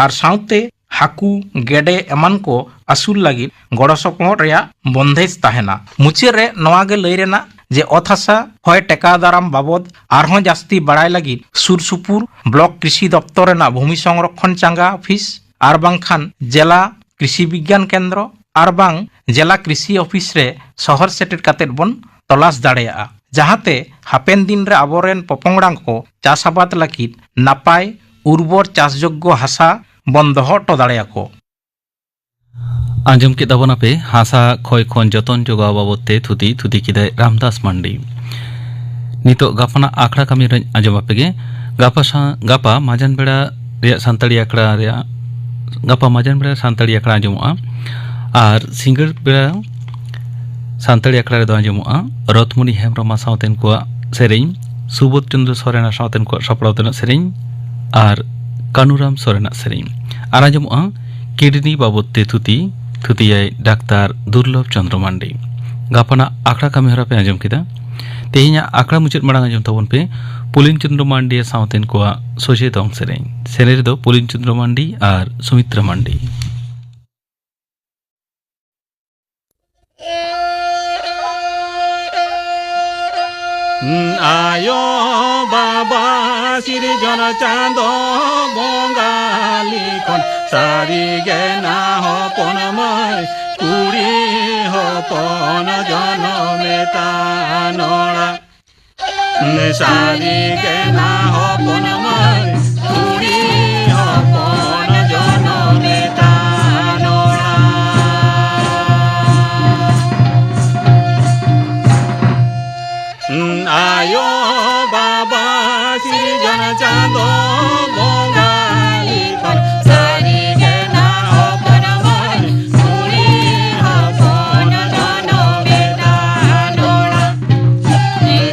ᱟᱨ ᱥᱟᱶᱛᱮ ᱦᱟᱹᱠᱩ, ᱜᱮᱰᱮ ᱮᱢᱟᱱ ᱠᱚ ᱟᱹᱥᱩᱞ ᱞᱟᱹᱜᱤᱫ ᱜᱚᱲᱚ ᱥᱚᱯᱚᱦᱚᱫ ᱨᱮᱭᱟᱜ ᱵᱚᱱᱫᱮᱡ ᱛᱟᱦᱮᱱᱟ᱾ ᱢᱩᱪᱟᱹᱫ ᱨᱮ ᱱᱚᱣᱟ ᱜᱮ ᱞᱟᱹᱭ ᱨᱮᱱᱟᱜ ᱡᱮ ᱚᱛ ᱦᱟᱥᱟ ᱠᱷᱚᱭ ᱴᱮᱠᱟᱣ ᱫᱟᱨᱟᱢ ᱵᱟᱵᱚᱫ ᱟᱨᱦᱚᱸ ᱡᱟᱹᱥᱛᱤ ᱵᱟᱲᱟᱭ ᱞᱟᱹᱜᱤᱫ ᱥᱩᱨ ᱥᱩᱯᱩᱨ ᱵᱞᱚᱠ ᱠᱨᱤᱥᱤ ᱫᱚᱯᱛᱚᱨ ᱨᱮᱱᱟᱜ ᱵᱷᱩᱢᱤ ᱥᱚᱝᱨᱚᱠᱷᱚᱱ ᱪᱟᱸᱜᱟ ᱚᱯᱷᱤᱥ ᱟᱨ ᱵᱟᱝᱠᱷᱟᱱ ᱡᱮᱞᱟ ᱠᱨᱤᱥᱤ ᱵᱤᱜᱽᱜᱟᱱ ᱠᱮᱱᱫᱨᱚ ᱟᱨ ᱵᱟᱝ ᱡᱮᱞᱟ ᱠᱨᱤᱥᱤ ᱚᱯᱷᱤᱥ ᱨᱮ ᱥᱚᱦᱚᱨ ᱥᱮᱴᱮᱨ ᱠᱟᱛᱮᱫ ᱵᱚᱱ ᱛᱚᱞᱟᱥ ᱫᱟᱲᱮᱭᱟᱜᱼᱟ, ᱡᱟᱦᱟᱸᱛᱮ ᱦᱟᱯᱮᱱ ᱫᱤᱱ ᱨᱮ ᱟᱵᱚᱨᱮᱱ ᱯᱚᱯᱚᱝᱲᱟ ᱠᱚ ᱪᱟᱥ ᱟᱵᱟᱫ ᱞᱟᱹᱜᱤᱫ ᱱᱟᱯᱟᱭ ᱩᱨᱵᱚᱨ ᱪᱟᱥᱡᱳᱜᱽᱜᱚ ᱦᱟᱥᱟ ᱵᱚᱱ ᱫᱚᱦᱚ ᱦᱚᱴᱚ ᱫᱟᱲᱮᱭᱟᱠᱚ᱾ ᱟᱸᱡᱚᱢ ᱠᱮᱫ ᱛᱟᱵᱚᱱᱟᱯᱮ ᱦᱟᱥᱟ ᱠᱷᱚᱭ ᱠᱷᱚᱱ ᱡᱚᱛᱚᱱ ᱡᱚᱜᱟᱣ ᱵᱟᱵᱚᱫ ᱛᱮ ᱛᱷᱩᱛᱤ, ᱛᱷᱩᱛᱤ ᱠᱮᱫᱟᱭ ᱨᱟᱢᱫᱟᱥ ᱢᱟᱱᱰᱤ᱾ ᱱᱤᱛᱚᱜ ᱜᱟᱯᱟᱱᱟᱜ ᱟᱠᱷᱲᱟ ᱠᱟᱹᱢᱤ ᱨᱮᱧ ᱟᱸᱡᱚᱢ ᱟᱯᱮ ᱜᱮ᱾ ᱜᱟᱯᱟ ᱥᱟ-, ᱜᱟᱯᱟ ᱢᱟᱡᱟᱱ ᱵᱮᱲᱟ ᱨᱮᱭᱟᱜ ᱥᱟᱱᱛᱟᱲᱤ ᱟᱠᱷᱲᱟ ᱨᱮᱭᱟᱜ, ᱜᱟᱯᱟ ᱢᱟᱡᱟᱱ ᱵᱮᱲᱟ ᱥᱟᱱᱛᱟᱲᱤ ᱟᱠᱷᱲᱟ ᱟᱸᱡᱚᱢᱚᱜᱼᱟ᱾ ᱟᱨ ᱥᱤᱸᱜᱟᱹᱲ ᱵᱮᱲᱟ ᱥᱟᱱᱛᱟᱲᱤ ᱟᱠᱷᱲᱟ ᱨᱮᱫᱚ ᱟᱸᱡᱚᱢᱚᱜᱼᱟ ᱨᱚᱛᱷᱢᱩᱱᱤ ᱦᱮᱢᱵᱨᱚᱢ ᱥᱟᱶᱛᱮᱱ ᱠᱚᱣᱟᱜ ᱥᱮᱨᱮᱧ, ᱥᱩᱵᱳᱫᱷ ᱪᱚᱸᱫᱽᱨᱚ ᱥᱚᱨᱮᱱ ᱥᱟᱶᱛᱮᱱ ᱠᱚᱣᱟᱜ ᱥᱟᱯᱲᱟᱣ ᱛᱮᱱᱟᱜ ᱥᱮᱨᱮᱧ ᱟᱨ ᱠᱟᱹᱱᱩᱨᱟᱢ ᱥᱚᱨᱮᱱᱟᱜ ᱥᱮᱨᱮᱧ᱾ ᱟᱨ ᱟᱸᱡᱚᱢᱚᱜᱼᱟ ᱠᱤᱰᱱᱤ ᱵᱟᱵᱚᱫ ᱛᱮ ᱛᱷᱩᱛᱤ, ᱛᱷᱩᱛᱤᱭᱟᱭ ᱰᱟᱠᱛᱟᱨ ᱫᱩᱨᱞᱚᱵᱷ ᱪᱚᱸᱫᱽᱨᱚ ᱢᱟᱱᱰᱤ᱾ ᱜᱟᱯᱟᱱᱟᱜ ᱟᱠᱷᱲᱟ ᱠᱟᱹᱢᱤ ᱦᱚᱨᱟ ᱯᱮ ᱟᱸᱡᱚᱢ ᱠᱮᱫᱟ᱾ ᱛᱮᱦᱮᱧᱟᱜ ᱟᱠᱷᱲᱟ ᱢᱩᱪᱟᱹᱫ ᱢᱟᱲᱟᱝ ᱟᱸᱡᱚᱢ ᱛᱟᱵᱚᱱ ᱯᱮ ᱯᱩᱞᱤᱱ ᱪᱚᱸᱫᱽᱨᱚ ᱢᱟᱱᱰᱤ ᱥᱟᱶᱛᱮᱱ ᱠᱚᱣᱟᱜ ᱥᱚᱡᱷᱮ ᱫᱚᱝ ᱥᱮᱨᱮᱧ᱾ ᱥᱮᱨᱮᱧ ᱨᱮᱫᱚ ᱯᱩᱞᱤᱱ ᱪᱚᱸᱫᱽᱨᱚ ᱢᱟᱱᱰᱤ ᱟᱨ ᱥᱩᱢᱤᱛᱨᱟ ᱢᱟᱱᱰᱤ᱾ ᱟᱭᱳ ᱵᱟᱵᱟ ᱥᱤᱨᱡᱚᱱ ᱪᱟᱸᱫᱚ ᱵᱚᱸᱜᱟ ᱞᱤᱠᱷᱚᱱ, ᱥᱟᱹᱨᱤ ᱜᱮ ᱱᱟ ᱦᱚᱯᱚᱱ ᱢᱟᱹᱭ ᱠᱩᱲᱤ ᱦᱚᱯᱚᱱ ᱡᱚᱱᱚᱢᱮ ᱛᱟᱱᱚᱲᱟ᱾ ᱥᱟᱹᱨᱤ ᱜᱮ ᱱᱟ ᱦᱚᱯᱚᱱ ᱢᱟᱹᱭ ᱠᱩᱲᱤ ᱦᱚᱯᱚᱱ ᱡᱚᱱᱚᱢᱮ ᱛᱟᱱᱚᱲᱟ᱾ ᱟᱭᱳ ᱵᱟᱵᱟ ᱥᱤᱨᱡᱚᱱ ᱪᱟᱸᱫᱚ ᱵᱚᱸᱜᱟ ᱞᱤᱠᱷᱚᱱ, ᱥᱟᱹᱨᱤ ᱜᱮ ᱱᱟ ᱦᱚᱯᱚᱱ ᱢᱟᱹᱭ ᱠᱩᱲᱤ ᱦᱚᱯᱚᱱ ᱡᱚᱱᱚᱢᱮ ᱛᱟᱱᱚᱲᱟ᱾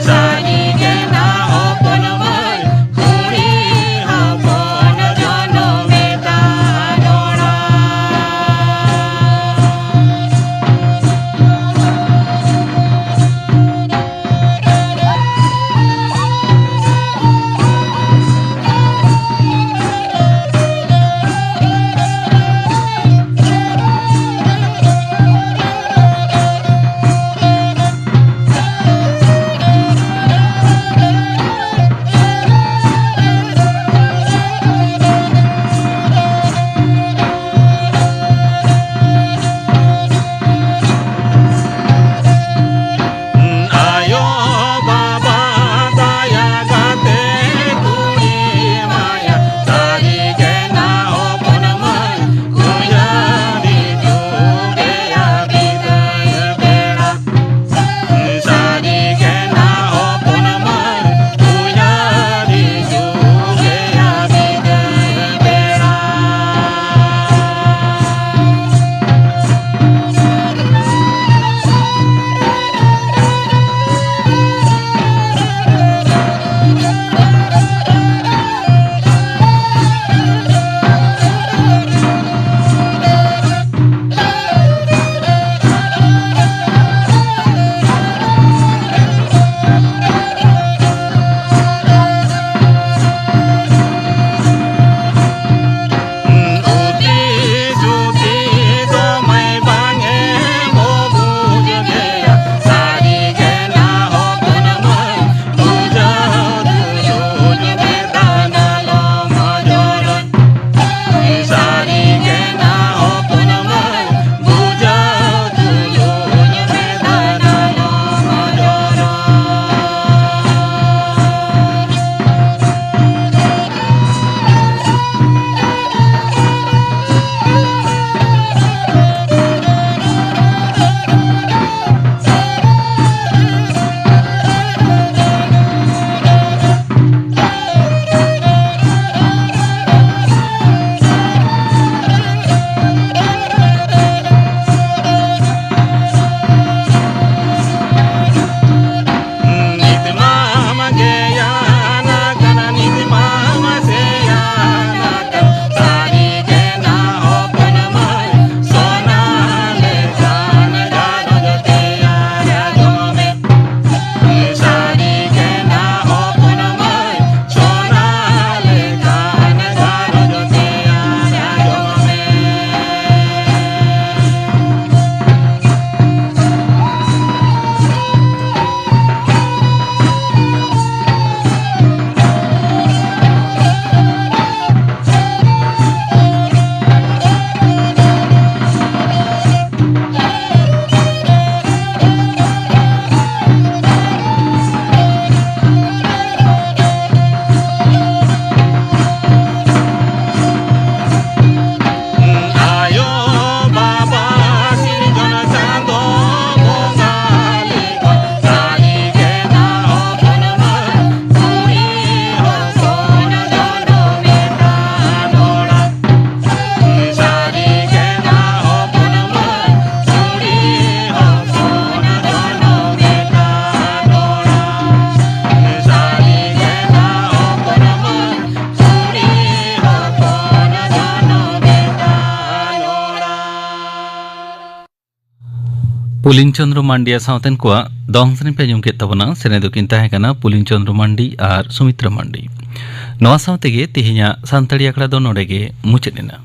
ᱥᱟᱹᱨᱤ ᱜᱮ ᱱᱟ ᱦᱚᱯᱚᱱ ᱢᱟᱹᱭ ᱠᱩᱲᱤ ᱯᱩᱞᱤᱱ ᱪᱚᱸᱫᱽᱨᱚ ᱢᱟᱱᱰᱤᱭᱟᱜ ᱥᱟᱶᱛᱮᱱ ᱠᱚᱣᱟᱜ ᱫᱚᱝ ᱥᱮᱨᱮᱧ ᱯᱮ ᱟᱸᱡᱚᱢ ᱠᱮᱫ ᱛᱟᱵᱚᱱᱟ᱾ ᱥᱮᱨᱮᱧ ᱫᱚᱠᱤᱱ ᱛᱟᱦᱮᱸ ᱠᱟᱱᱟ ᱯᱩᱞᱤᱱ ᱪᱚᱸᱫᱽᱨᱚ ᱢᱟᱱᱰᱤ ᱟᱨ ᱥᱩᱢᱤᱛᱨᱟ ᱢᱟᱱᱰᱤ᱾ ᱱᱚᱣᱟ ᱥᱟᱶ ᱛᱮᱜᱮ ᱛᱮᱦᱮᱧᱟᱜ ᱥᱟᱱᱛᱟᱲᱤ ᱟᱠᱷᱲᱟ ᱫᱚ ᱱᱚᱰᱮ ᱜᱮ ᱢᱩᱪᱟᱹᱫ ᱮᱱᱟ᱾